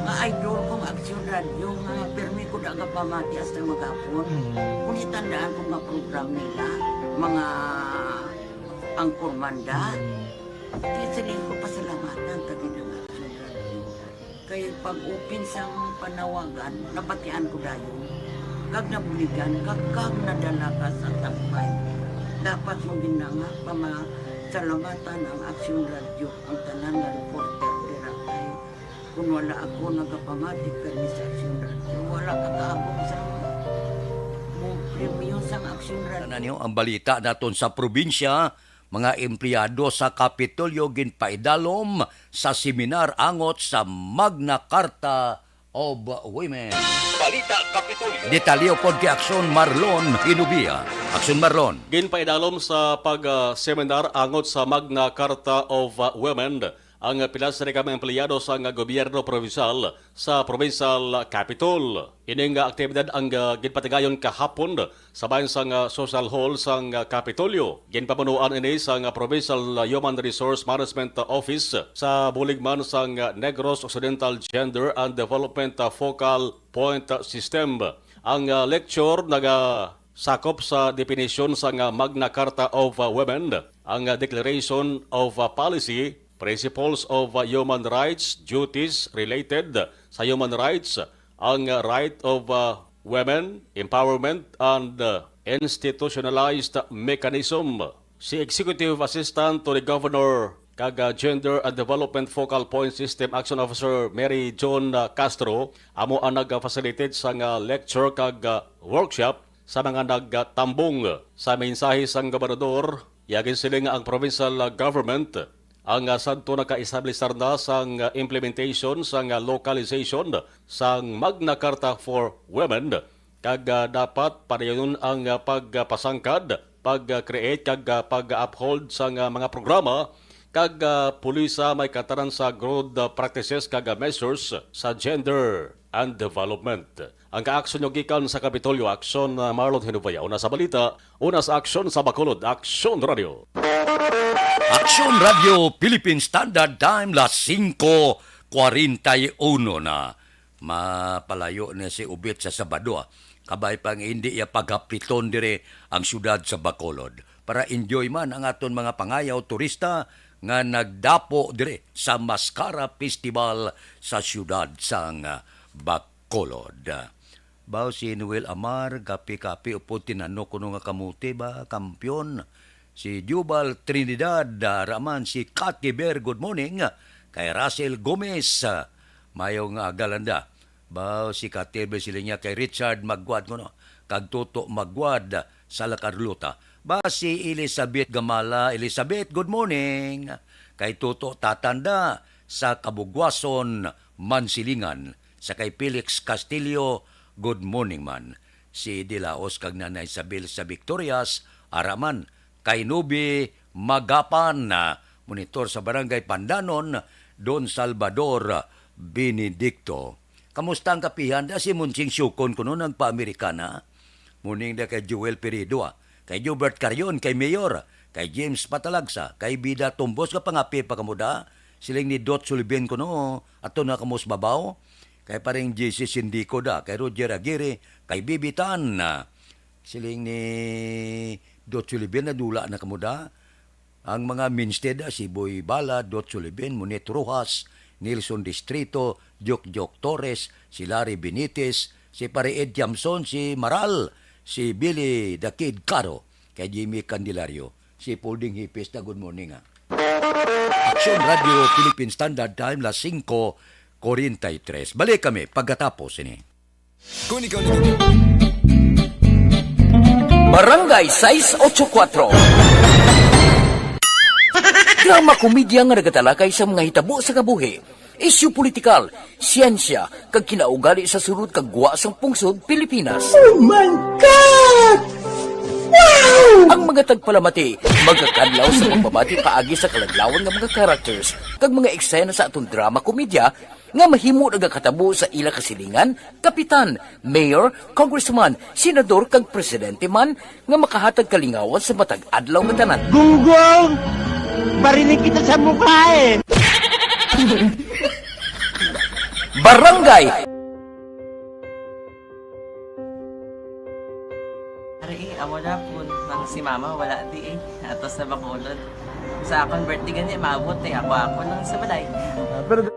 nga idol kong Aksyon Radio, nga pirmi ko da nga pamati hasta maghapon. Mm. Kung itandaan ko nga program nila, mga Ang Kurmanda. Mm. Kaya siling ko pasalamatan ta gid ang Action Radio. Kay pag-open sang panawagan, nabatian ko dayon. Kag nabuligan, kag, kag nadala ka sa tampay. Dapat mo gid na nga pamasalamatan ang Action Radio, ang tanan nga reporter dira kay Kung wala ako nagapamati kay Miss Action Radio, wala ka kaabot sa mo premyo sang Action Radio. Tanan niyo ang balita naton sa probinsya, mga empleyado sa Kapitolyo ginpaidalom sa seminar angot sa Magna Carta of Women. Balita Kapitolyo. Detalye upod kay Aksyon Marlon Hinubia. Aksyon Marlon. Ginpaidalom sa pag, ah, seminar angot sa Magna Carta of, ah, Women ang pila sa mga empleyado sang gobyerno provincial sa provincial capitol. Ining aktibidad ang, ah, ginpatigayon kahapon sa bahin sang, ah, social hall sang, ah, Kapitolyo. Ginpamunuan ini sang, ah, Provincial Human Resource Management Office sa bulig man sang, ah, Negros Occidental Gender and Development, ah, Focal Point System. Ang, ah, lecture nagasakop sa definisyon sang, ah, Magna Carta of, ah, Women, ang, ah, Declaration of, ah, Policy, Principles of, uh, Human Rights, Duties Related sa Human Rights, ang, uh, Right of, uh, Women, Empowerment, and, uh, Institutionalized Mechanism Si Executive Assistant to the Governor kag, ah, Gender and Development Focal Point System Action Officer Mary John, ah, Castro amo ang nag-facilitate sang, ah, lecture kag, ah, workshop sa mga nagtambong. Sa mensahe sang gobernador, iya ginsiling nga ang provincial, ah, government ang, ah, sadto naka-establisar na sang, ah, implementation sang, ah, localization sang Magna Carta for Women, kag, ah, dapat padayon ang, ah, pagpasangkad, pag-create kag, ah, pag-uphold sang, ah, mga programa kag, ah, pulisa may katanan sa good, ah, practices kag, ah, measures sa gender and development. Ang kaaksyon nyo gikan sa Kapitolyo, Aksyon, ah, Marlon Hinubaya. Una sa balita, una sa aksyon sa Bacolod, Aksyon Radio. Aksyon Radio Philippine Standard Time, las singko kwarenta y uno na. Mapalayo na si Ubit sa Sabado, ah. Kabay pa nga hindi iya paghapliton dire ang siyudad sa Bacolod. Para enjoy man ang aton mga pangayaw turista nga nagdapo dire sa Mascara Festival sa siyudad sang, ah, Bacolod. Baw si Noel Amar, kapi-kapi upod tinanok kuno nga kamote ba, kampiyon. Si Jubal Trinidad, ah, raman si Kati Ber, good morning. Kay Russell Gomez, ah, mayo nga aga, Landa. Baw si Kati Ber, siling niya kay Richard Magwad kuno, kag Toto Magwad, ah, sa La Carlota. Ba si Elizabeth Gamala, Elizabeth, good morning. Kay Toto Tatanda sa Kabugwason, Mansilingan. Sa kay Felix Castillo, good morning man. Si Dilaos kag Nanay Isabel sa Victorias, ara man. Kay Nubi Magapan, ah, monitor sa Barangay Pandanon, Don Salvador Benedicto. Kamusta ang kapihan da si Monsing Siukon kuno nagpa-Amerikana? Morning da kay Joel Perido, ah. Kay Jobert Carion, kay Mayor, kay James Patalagsa, kay Bida Tumbos nga pangapi pa kamo da. Siling ni Dot Sulibin kuno, ato na kamo sa babaw. Kay paring J C Sindico da, kay Roger Aguirre, kay Bibi Tan. Siling ni Dot Sulibin, nadula na kamo da. Ang mga mainstay da, si Boy Bala, Dot Sulibin, Monet Rojas, Nelson Distrito, Jok Jok Torres, si Larry Benitez, si Pare Ed Tiamson, si Maral, si Billy the Kid Caro, kay Jimmy Candelario, si Polding Hipis na good morning, ha. Aksyon Radio Philippine Standard Time, las singko kwarenta y tres. Balik kami pagkatapos ini. Kung ikaw nag- Barangay sais ocho kuatro. Drama komedya nga nagatalakay sa mga hitabo sa kabuhi, isyu politikal, siyensya, kag kinaugali sa sulod kag gwa sang pungsod Pilipinas. Oh my God! Wow! Ang mga tagpalamati magakadlaw sa pagbabati paagi sa kaladlawan nga mga characters kag mga eksena sa aton drama komedya nga mahimo nagakatabo sa ila kasilingan, kapitan, mayor, congressman, senador, kag presidente man nga makahatag kalingawan sa matag adlaw nga tanan. Gunggong! Barinig kita sa mukha eh! Barangay! Ari, eh, amo na po, nang si mama wala di eh. Ato sa Bacolod. Sa akon birthday gani, maabot eh. Ako, ako lang sa balay. Ah, pero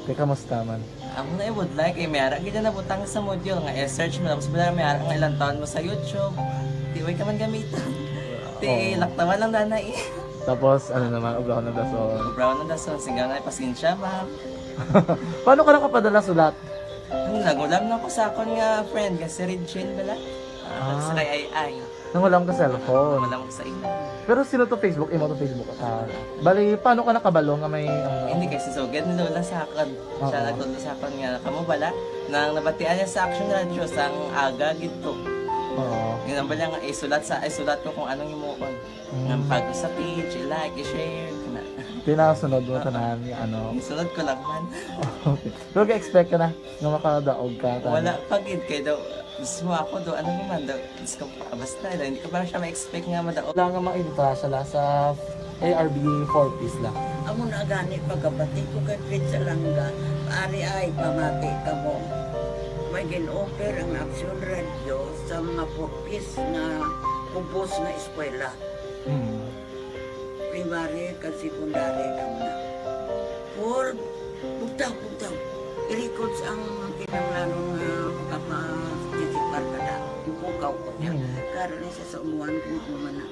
Te, kamusta man? Amo na, eh, would like, eh, may ara gid na butang sa module nga i-search mo, tapos wala may ara nga ilang taon mo sa YouTube. Di, way ka man gamiton. Di, Oo. Laktawan lang, nanay, eh. Tapos, ano naman, ubraw ng dason. Ubraw ng dason, sigaw na, pasensya, ma'am. Paano ka nakapadala sulat? Ano, nagulam na ko sa akon nga friend, nga si Regine bala. Ah, Ah. Sa kay Ay Ay. Nangulam ka cellphone? Nangulam ko sa imo. Pero sino to Facebook? Imo to Facebook? Ah, bali, paano ka nakabalo nga may, ano? Hindi, kay si Sugad ni Lola sa akon. Siya Oo. Nagtudlo sa akon nga, kamo bala? Nang nabatian niya sa Action Radio, sang aga gid to. Oo. Yun ang bala nga, isulat sa, isulat ko kung anong himuon. Mm. Nga pag sa page, i-like, i-share, kana. Pinasunod mo tanan nga ano. Ang sunod ko lang man. Okay. Pero ga-expect ka na nga makadaog ka, tama? Wala pa gid kay daw, mismo ako daw, ano naman daw, Diyos ko, basta, hindi ko pa siya ma-expect nga madaog. Wala nga maintra siya la sa A R B four Ps la. Amo na gani pagkabati ko kay Prince Alanga, ari ay pamati kamo. May gin-offer ang Aksyon Radio sa mga four Ps nga kubos nga eskwela. Mm. Primary kag secondary kamo na. Paul, bugtaw, bugtaw. I-records ang kinahanglanon nga makaparticipar ka na. Bukaw ko niya. Mm. Karon ni siya sa umuan kung ano man na.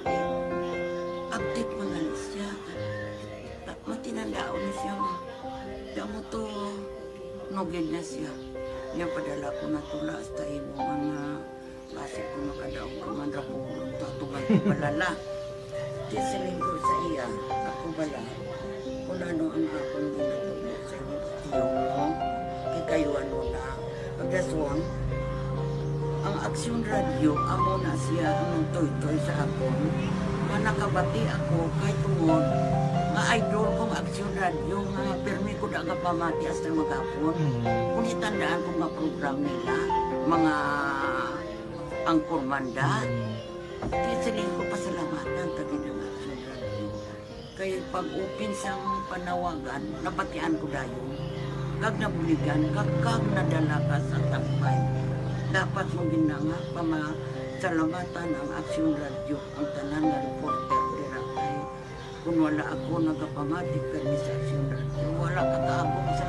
Update man gani siya. Matinandaon ni siya. Kamo to, nugid na siya. Niya padala ko na tula hasta imo mga Basi kung makadaog ka man ra, pulong to, atuman ko bala la. Di siling ko sa iya, ako bala. Kung ano ang akong ginatubo sa inyo, tiyo mo, kay kayo ano na. Pagdason, ang Aksyon Radio, amo na siya ang nagtuytoy sa akon. Nga nakabati ako, kay tungod, nga idol kong Aksyon Radio, nga pirmi ko da nga pamati hasta maghapon. Mm. Kung itandaan ko nga program nila, mga angkor manda. Mm. Kaya siling ko, pasalamatan ta gid ang Aksyon Radio. Kay pag-open sang panawagan, nabatian ko dayon. Kag nabuligan, kag, kag nadala ka sa tampay. Dapat mo gid na nga pamasalamatan ang Aksyon Radio, ang tanan nga reporter dira kay Kung wala ako nagapamati kani sa Aksyon Radio, wala ka kaabot sa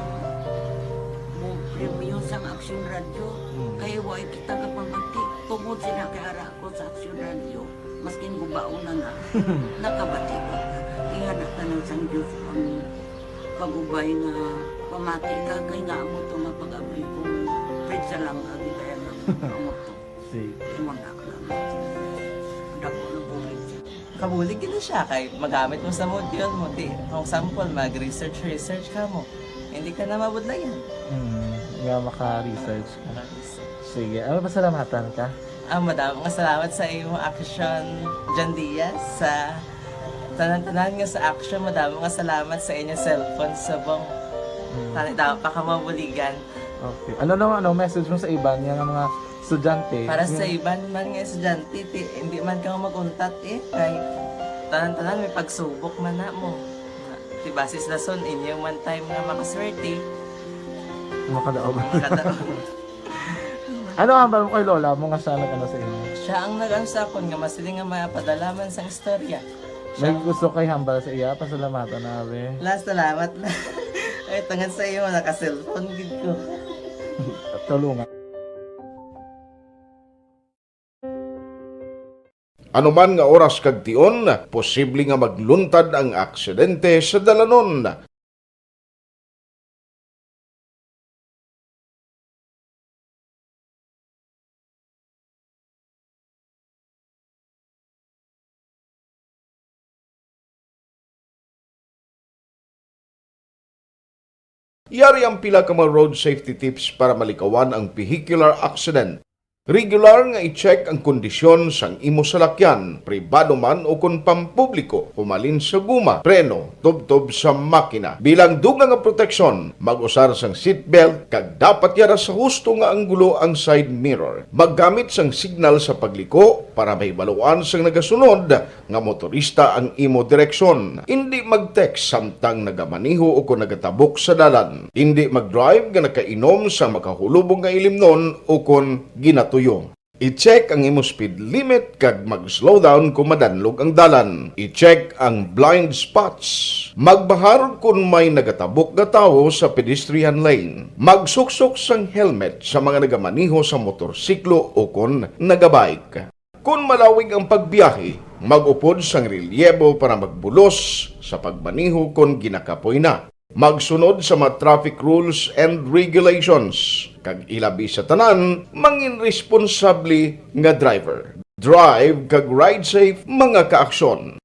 mo premyo sang Aksyon Radio. Mm. Kay wala kita gapamati. Tungod sila kay ara ako sa Aksyon Radio, maskin gubaon na na, nakabati ko. Ingana tanan sang Diyos ang pag-ubay nga pamati ka, kay nga amo to nga pag-abli ko, Fred, sa lang agi kaya nga amo to. Sige. Imo na lang. Dako na bulig siya. Kabulig gid na siya kay magamit mo sa module mo. Di, for example, mag-research, research ka mo. Hindi ka na mabudlayan. Hmm, nga maka-research ka. Maka-research. Sige, ano, pasalamatan ka? Ah, madamo nga salamat sa imo Aksyon, John Diaz, sa tanan-tanan nga sa Aksyon. Madamo nga salamat sa inyo cellphone subong. Hmm. Tani daw pa ka mabuligan. Okay. Ano naman, ano, message mo sa iban nga mga estudyante? Para sa iban man nga estudyante, ti, hindi man ka mag-untat eh. Kay tanan-tanan may pagsubok man na mo. Ti basis lason inyo man time nga makaswerte. Makadaog. Makadaog. Ano ang hambal mo kay lola mo nga siya nag-ano sa inyo? Siya ang nag-ano sa akon nga masiling nga mapadala man sang istorya. May gusto kay hambal sa iya, pasalamatan na, abi. La, salamat na. Ay, tungod sa iyo, naka-cellphone gid ko. Tulungan. Anuman nga oras kag tion, posible nga magluntad ang aksidente sa dalanon. Yari ang pila ka mga road safety tips para malikawan ang vehicular accident. Regular nga i-check ang kondisyon sang imo salakyan, pribado man o kon pampubliko, humalin sa guma, preno, tubtob sa makina. Bilang dugang nga proteksyon, mag-usar sang seatbelt kag dapat yara sa husto nga anggulo ang side mirror. Maggamit sang signal sa pagliko para mahibaluan sang nagasunod nga motorista ang imo direksyon. Indi mag-text samtang nagamaneho o kon nagatabok sa dalan. Indi mag-drive nga nakainom sa makahulubong nga ilimnon o kon ginatuyo. I-check ang imo speed limit kag mag-slow down kon madanlog ang dalan. I-check ang blind spots. Magbahar kon may nagatabok nga tawo sa pedestrian lane. Magsuksok sang helmet sa mga nagamaneho sa motorsiklo o kon nagabike. Kon malawig ang pagbiyahe, mag-upod sang relyebo para magbulos sa pagmaneho kon ginakapoy na. Magsunod sa mga traffic rules and regulations, kag ilabi sa tanan, mangin responsable nga driver. Drive kag ride safe, mga kaaksyon.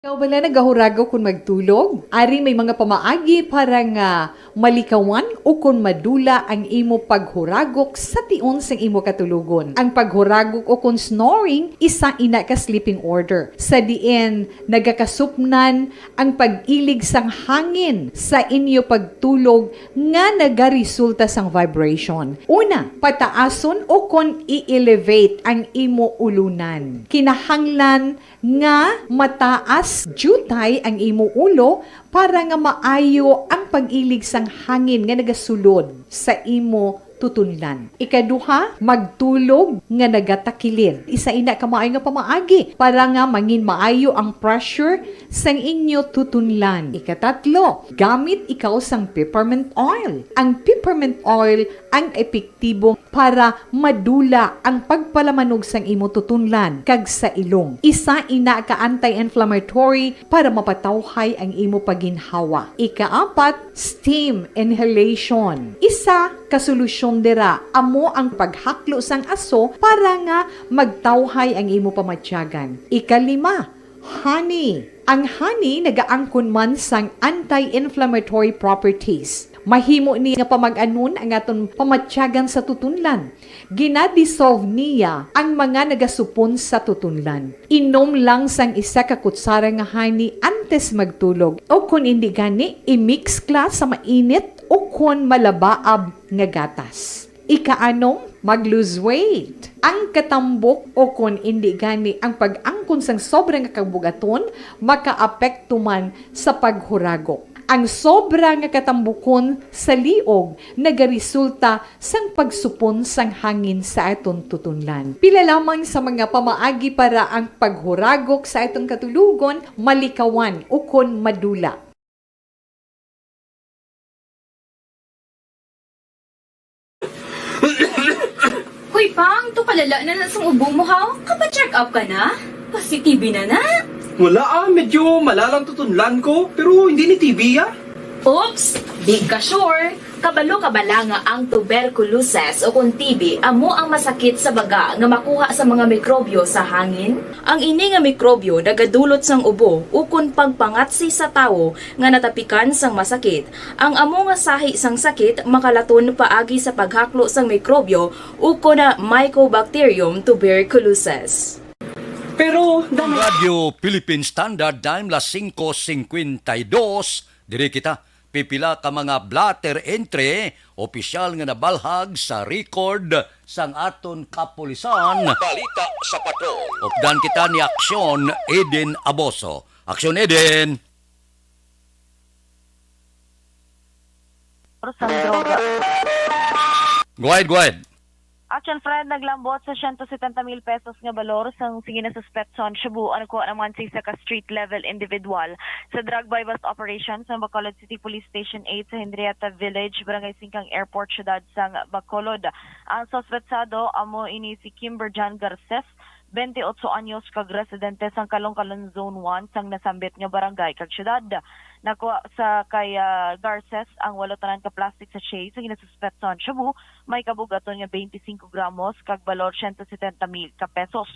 Ikaw bala nagahuragaw kon magtulog? Ari may mga pamaagi para nga malikawan ukon madula ang imo paghuragok sa tion sang imo katulogon. Ang paghuragok ukon snoring isa ina ka sleeping order, sa diin nagakasupnan ang pag-ilig sang hangin sa inyo pagtulog nga nagaresulta sang vibration. Una, pataason ukon i-elevate ang imo ulunan. Kinahanglan nga mataas diutay ang imo ulo para nga maayo ang pag-ilig sang hangin nga nagasulod sa imo tutunlan. Ikaduha, magtulog nga nagatakilid. Isa ina ka maayo nga pamaagi para nga mangin maayo ang pressure sang inyo tutunlan. Ikatatlo, gamit ikaw sang peppermint oil. Ang peppermint oil ang epektibo para madula ang pagpalamanog sang imo tutunlan kag sa ilong. Isa ina ka anti-inflammatory para mapatawhay ang imo paginhawa. Ikaapat, steam inhalation. Isa ka solusyon dira amo ang paghaklo sang aso para nga magtawhay ang imo pamatyagan. Ikalima, honey. Ang honey nagaangkon man sang anti-inflammatory properties. Mahimo ni nga pamag-anon ang aton pamatyagan sa tutunlan. Gina-dissolve niya ang mga nagasupon sa tutunlan. Inom lang sang isa ka kutsara nga honey antes magtulog, o kon indi gani, i-mix kla sa mainit o kon malabaab nga gatas. Ikaanom, mag-lose weight. Ang katambok o kon indi gani ang pag-angkon sang sobra nga kabugaton makaapekto man sa paghuragok. Ang sobra nga katambukon sa liog nagaresulta sang pagsupon sang hangin sa aton tutunlan. Pila lamang sa mga pamaagi para ang paghuragok sa aton katulogon malikawan ukon madula. Hoy, Pang, to kalala na na sang ubo mo, ha? Kapa-check up ka na? Kasi T B na na. Wala, ah, medyo malalang tutunlan ko, pero hindi ni T B, ah. Oops! Di ka sure. Kabalo ka bala nga ang tuberculosis o kon T B amo ang masakit sa baga nga makuha sa mga mikrobyo sa hangin? Ang ini nga mikrobyo nagadulot sang ubo ukon pagpangatsi sa tawo nga natapikan sang masakit. Ang amo nga sahi sang sakit makalaton paagi sa paghaklo sang mikrobyo ukon na Mycobacterium tuberculosis. Pero, dam- Radyo Philippine Standard Time, las singko singkwenta y dos, diri kita pipila ka mga blotter entry, opisyal nga nabalhag sa record sang aton kapulisan. Balita sa Patrol. Updan kita ni Aksyon Eden Aboso. Aksyon Eden! Sang droga. Go ahead, go ahead. Action Fred, naglambot sa siyento setenta mil pesos nga balor sang sige na suspetso ang shabu ang nakuha naman sa isa ka street level individual sa drug buy-bust operation sa Bacolod City Police Station eight sa Henrietta Village, Barangay Singkang Airport, siyudad sang Bacolod. Ang suspetsado amo ini si Kimber John Garces, twenty-eight anyos, kag residente sang Kalong-Kalong Zone one sang nasambit nga barangay kag siyudad. Nakuha sa kay, ah, Garces ang walo tanan ka plastic sachet sa ginasuspetsahan shabu, may kabugaton nga twenty-five gramos kag balor siyento setenta mil ka pesos.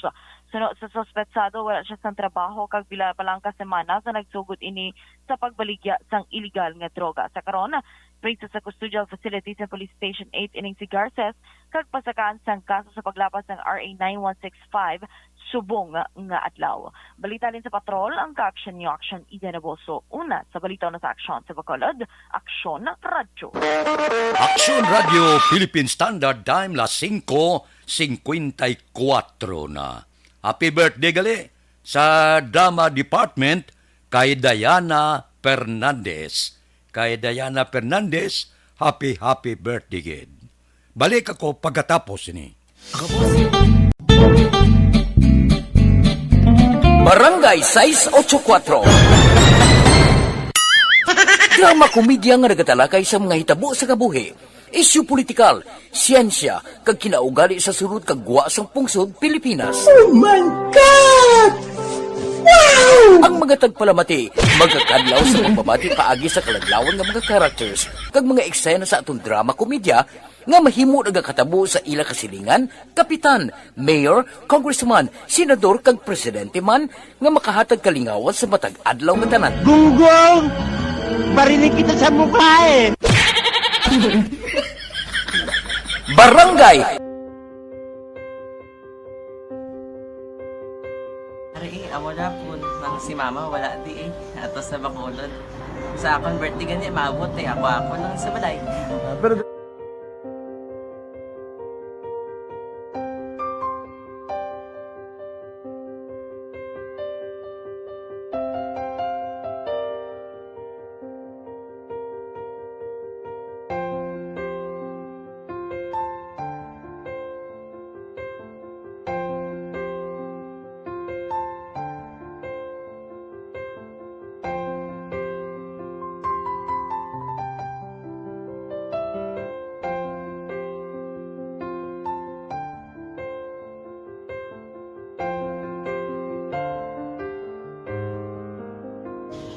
Suno sa suspetsado, wala siya sang trabaho kag pila pa lang ka semana sa nagsugod ini sa pagbaligya sang iligal nga droga. Sa karon, preso sa custodial facility sa Police Station eight ining si Garces kag pasakaan sang kaso sa paglapas sang R A nine one six five subong nga adlaw. Balita halin sa patrol, ang kaaksyon niyo, Aksyon Eden Aboso. Una sa balita, una sa aksyon sa Bacolod, Aksyon Radyo. Aksyon Radyo Philippine Standard Time, las singko singkwenta y kuwatro na. Happy birthday gali sa drama department kay Diana Fernandez. Kay Diana Fernandez, happy, happy birthday gid. Balik ako pagkatapos ini. Barangay sais ocho kuwatro. Drama komedya nga nagatalakay sa mga hitabo sa kabuhi, isyu politikal, siyensya, kag kinaugali sa sulod kag gwa sang pungsod Pilipinas. Oh my God! Wow! Ang mga tagpalamati magakadlaw sa pagbabati paagi sa kaladlawan nga mga characters kag mga eksena sa aton drama komedya nga mahimo nagakatabo sa ila kasilingan, kapitan, mayor, congressman, senador, kag presidente man, nga makahatag kalingawan sa matag adlaw nga tanan. Gunggong! Barinig kita sa mukha eh! Barangay. Ari, eh, amo na po nang si mama wala di eh. Ato sa Bacolod. Sa akon birthday gani, maabot eh. Ako, ako lang sa balay. Ah, pero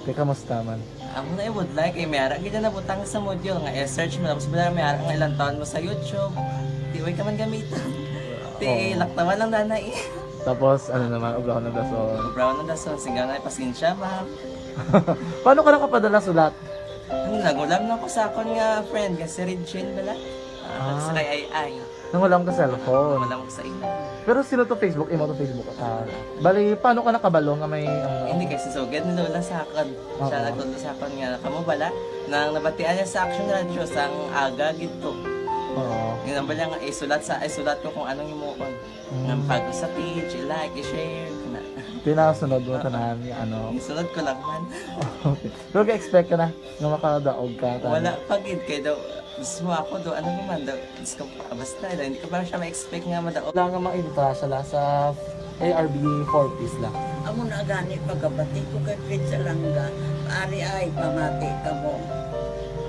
Te, kamusta man? Amo na, I would like, eh, may ara gid na nabutang sa module nga i-search mo, tapos bala may ara nga ilang taon mo sa YouTube. Di, way ka man gamiton. Ti, Oo. Laktawan lang na na eh. Tapos, ano naman, obrahon ng dason. Obrahon ng dason, singgaw na, pasensya, ma'am. Paano ka nakapadala sulat? Ano, nagulam na ko sa akon nga friend, nga si Regine bala. Ah, Ah. Sa kay Ay Ay. Nangulam ka cellphone. Wala mo sa imo. Pero sino to Facebook? Imo to Facebook? Ah, bali, paano ka nakabalo nga may, ano? Hindi, kay si Sugad ni Lola sa akon. Siya Oo. Nagtudlo sa akon nga, kamo bala, nang nabatian niya sa Action Radio, sang aga gid to. Oo. Yun ang bala nga, isulat sa, isulat ko kung anong himuon. Mm. Nga pag sa page, i-like, i-share, kana. Tinasunod mo Oo. Tanan, yung ano. Isunod ko lang man. Okay. Pero ka-expect ka na nga makadaog ka, tanan? Wala pa gid, kay daw, mismo ako daw, ano naman daw, Diyos ko, basta, hindi ko pa siya ma-expect nga madaog. Wala nga maintra siya la sa A R B four Ps la. Amo na gani pagkabati ko kay Fred Salanga, ari ay pamati kamo.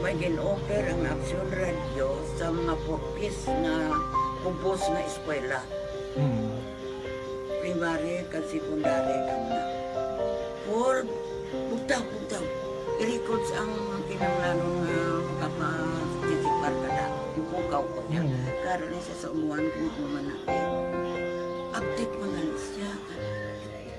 May gin-offer ang Action Radio sa mga four Ps nga ubos nga eskwela. Mm. Primary kag secondary kamo na. Paul, bugtaw, bugtaw. I-records ang kinahanglanon nga makaparticipar ka na. Ipukaw ko niya. Mm. Karon ni sa umuan kung ano man natin. Update man gani siya.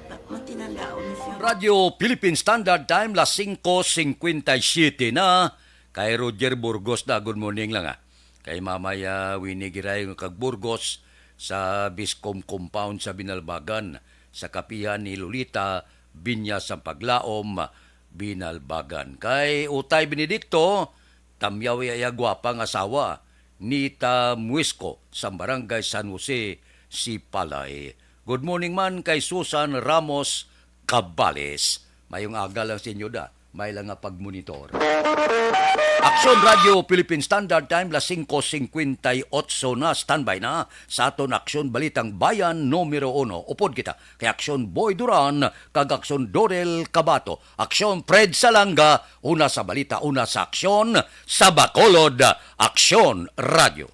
Pa-, matinandaon na siya. Radyo Philippine Standard Time, las singko singkwenta y siyete na. Kay Roger Burgos na, good morning lang, ah. Kay Mamay, ah, Winnie Giray kag Burgos sa Biscom Compound sa Binalbagan, sa kapihan ni Lolita Binya sa Paglaom, Binalbagan. Kay Utay Benedicto, tamyaw iya, iya gwapa nga asawa, Nita Muisco, sa Barangay San Jose, Sipalay. Good morning man kay Susan Ramos Cabales. Mayong aga lang sa inyo da. May lang nga pagmonitor. Aksyon Radio Philippine Standard Time, las singko singkwenta y otso na. Standby na sa aton Aksyon Balitang Bayan numero uno. Upod kita kay Aksyon Boy Duran kag Aksyon Dorel Cabato. Aksyon Fred Salanga, una sa balita, una sa aksyon, sa Bacolod, Aksyon Radio.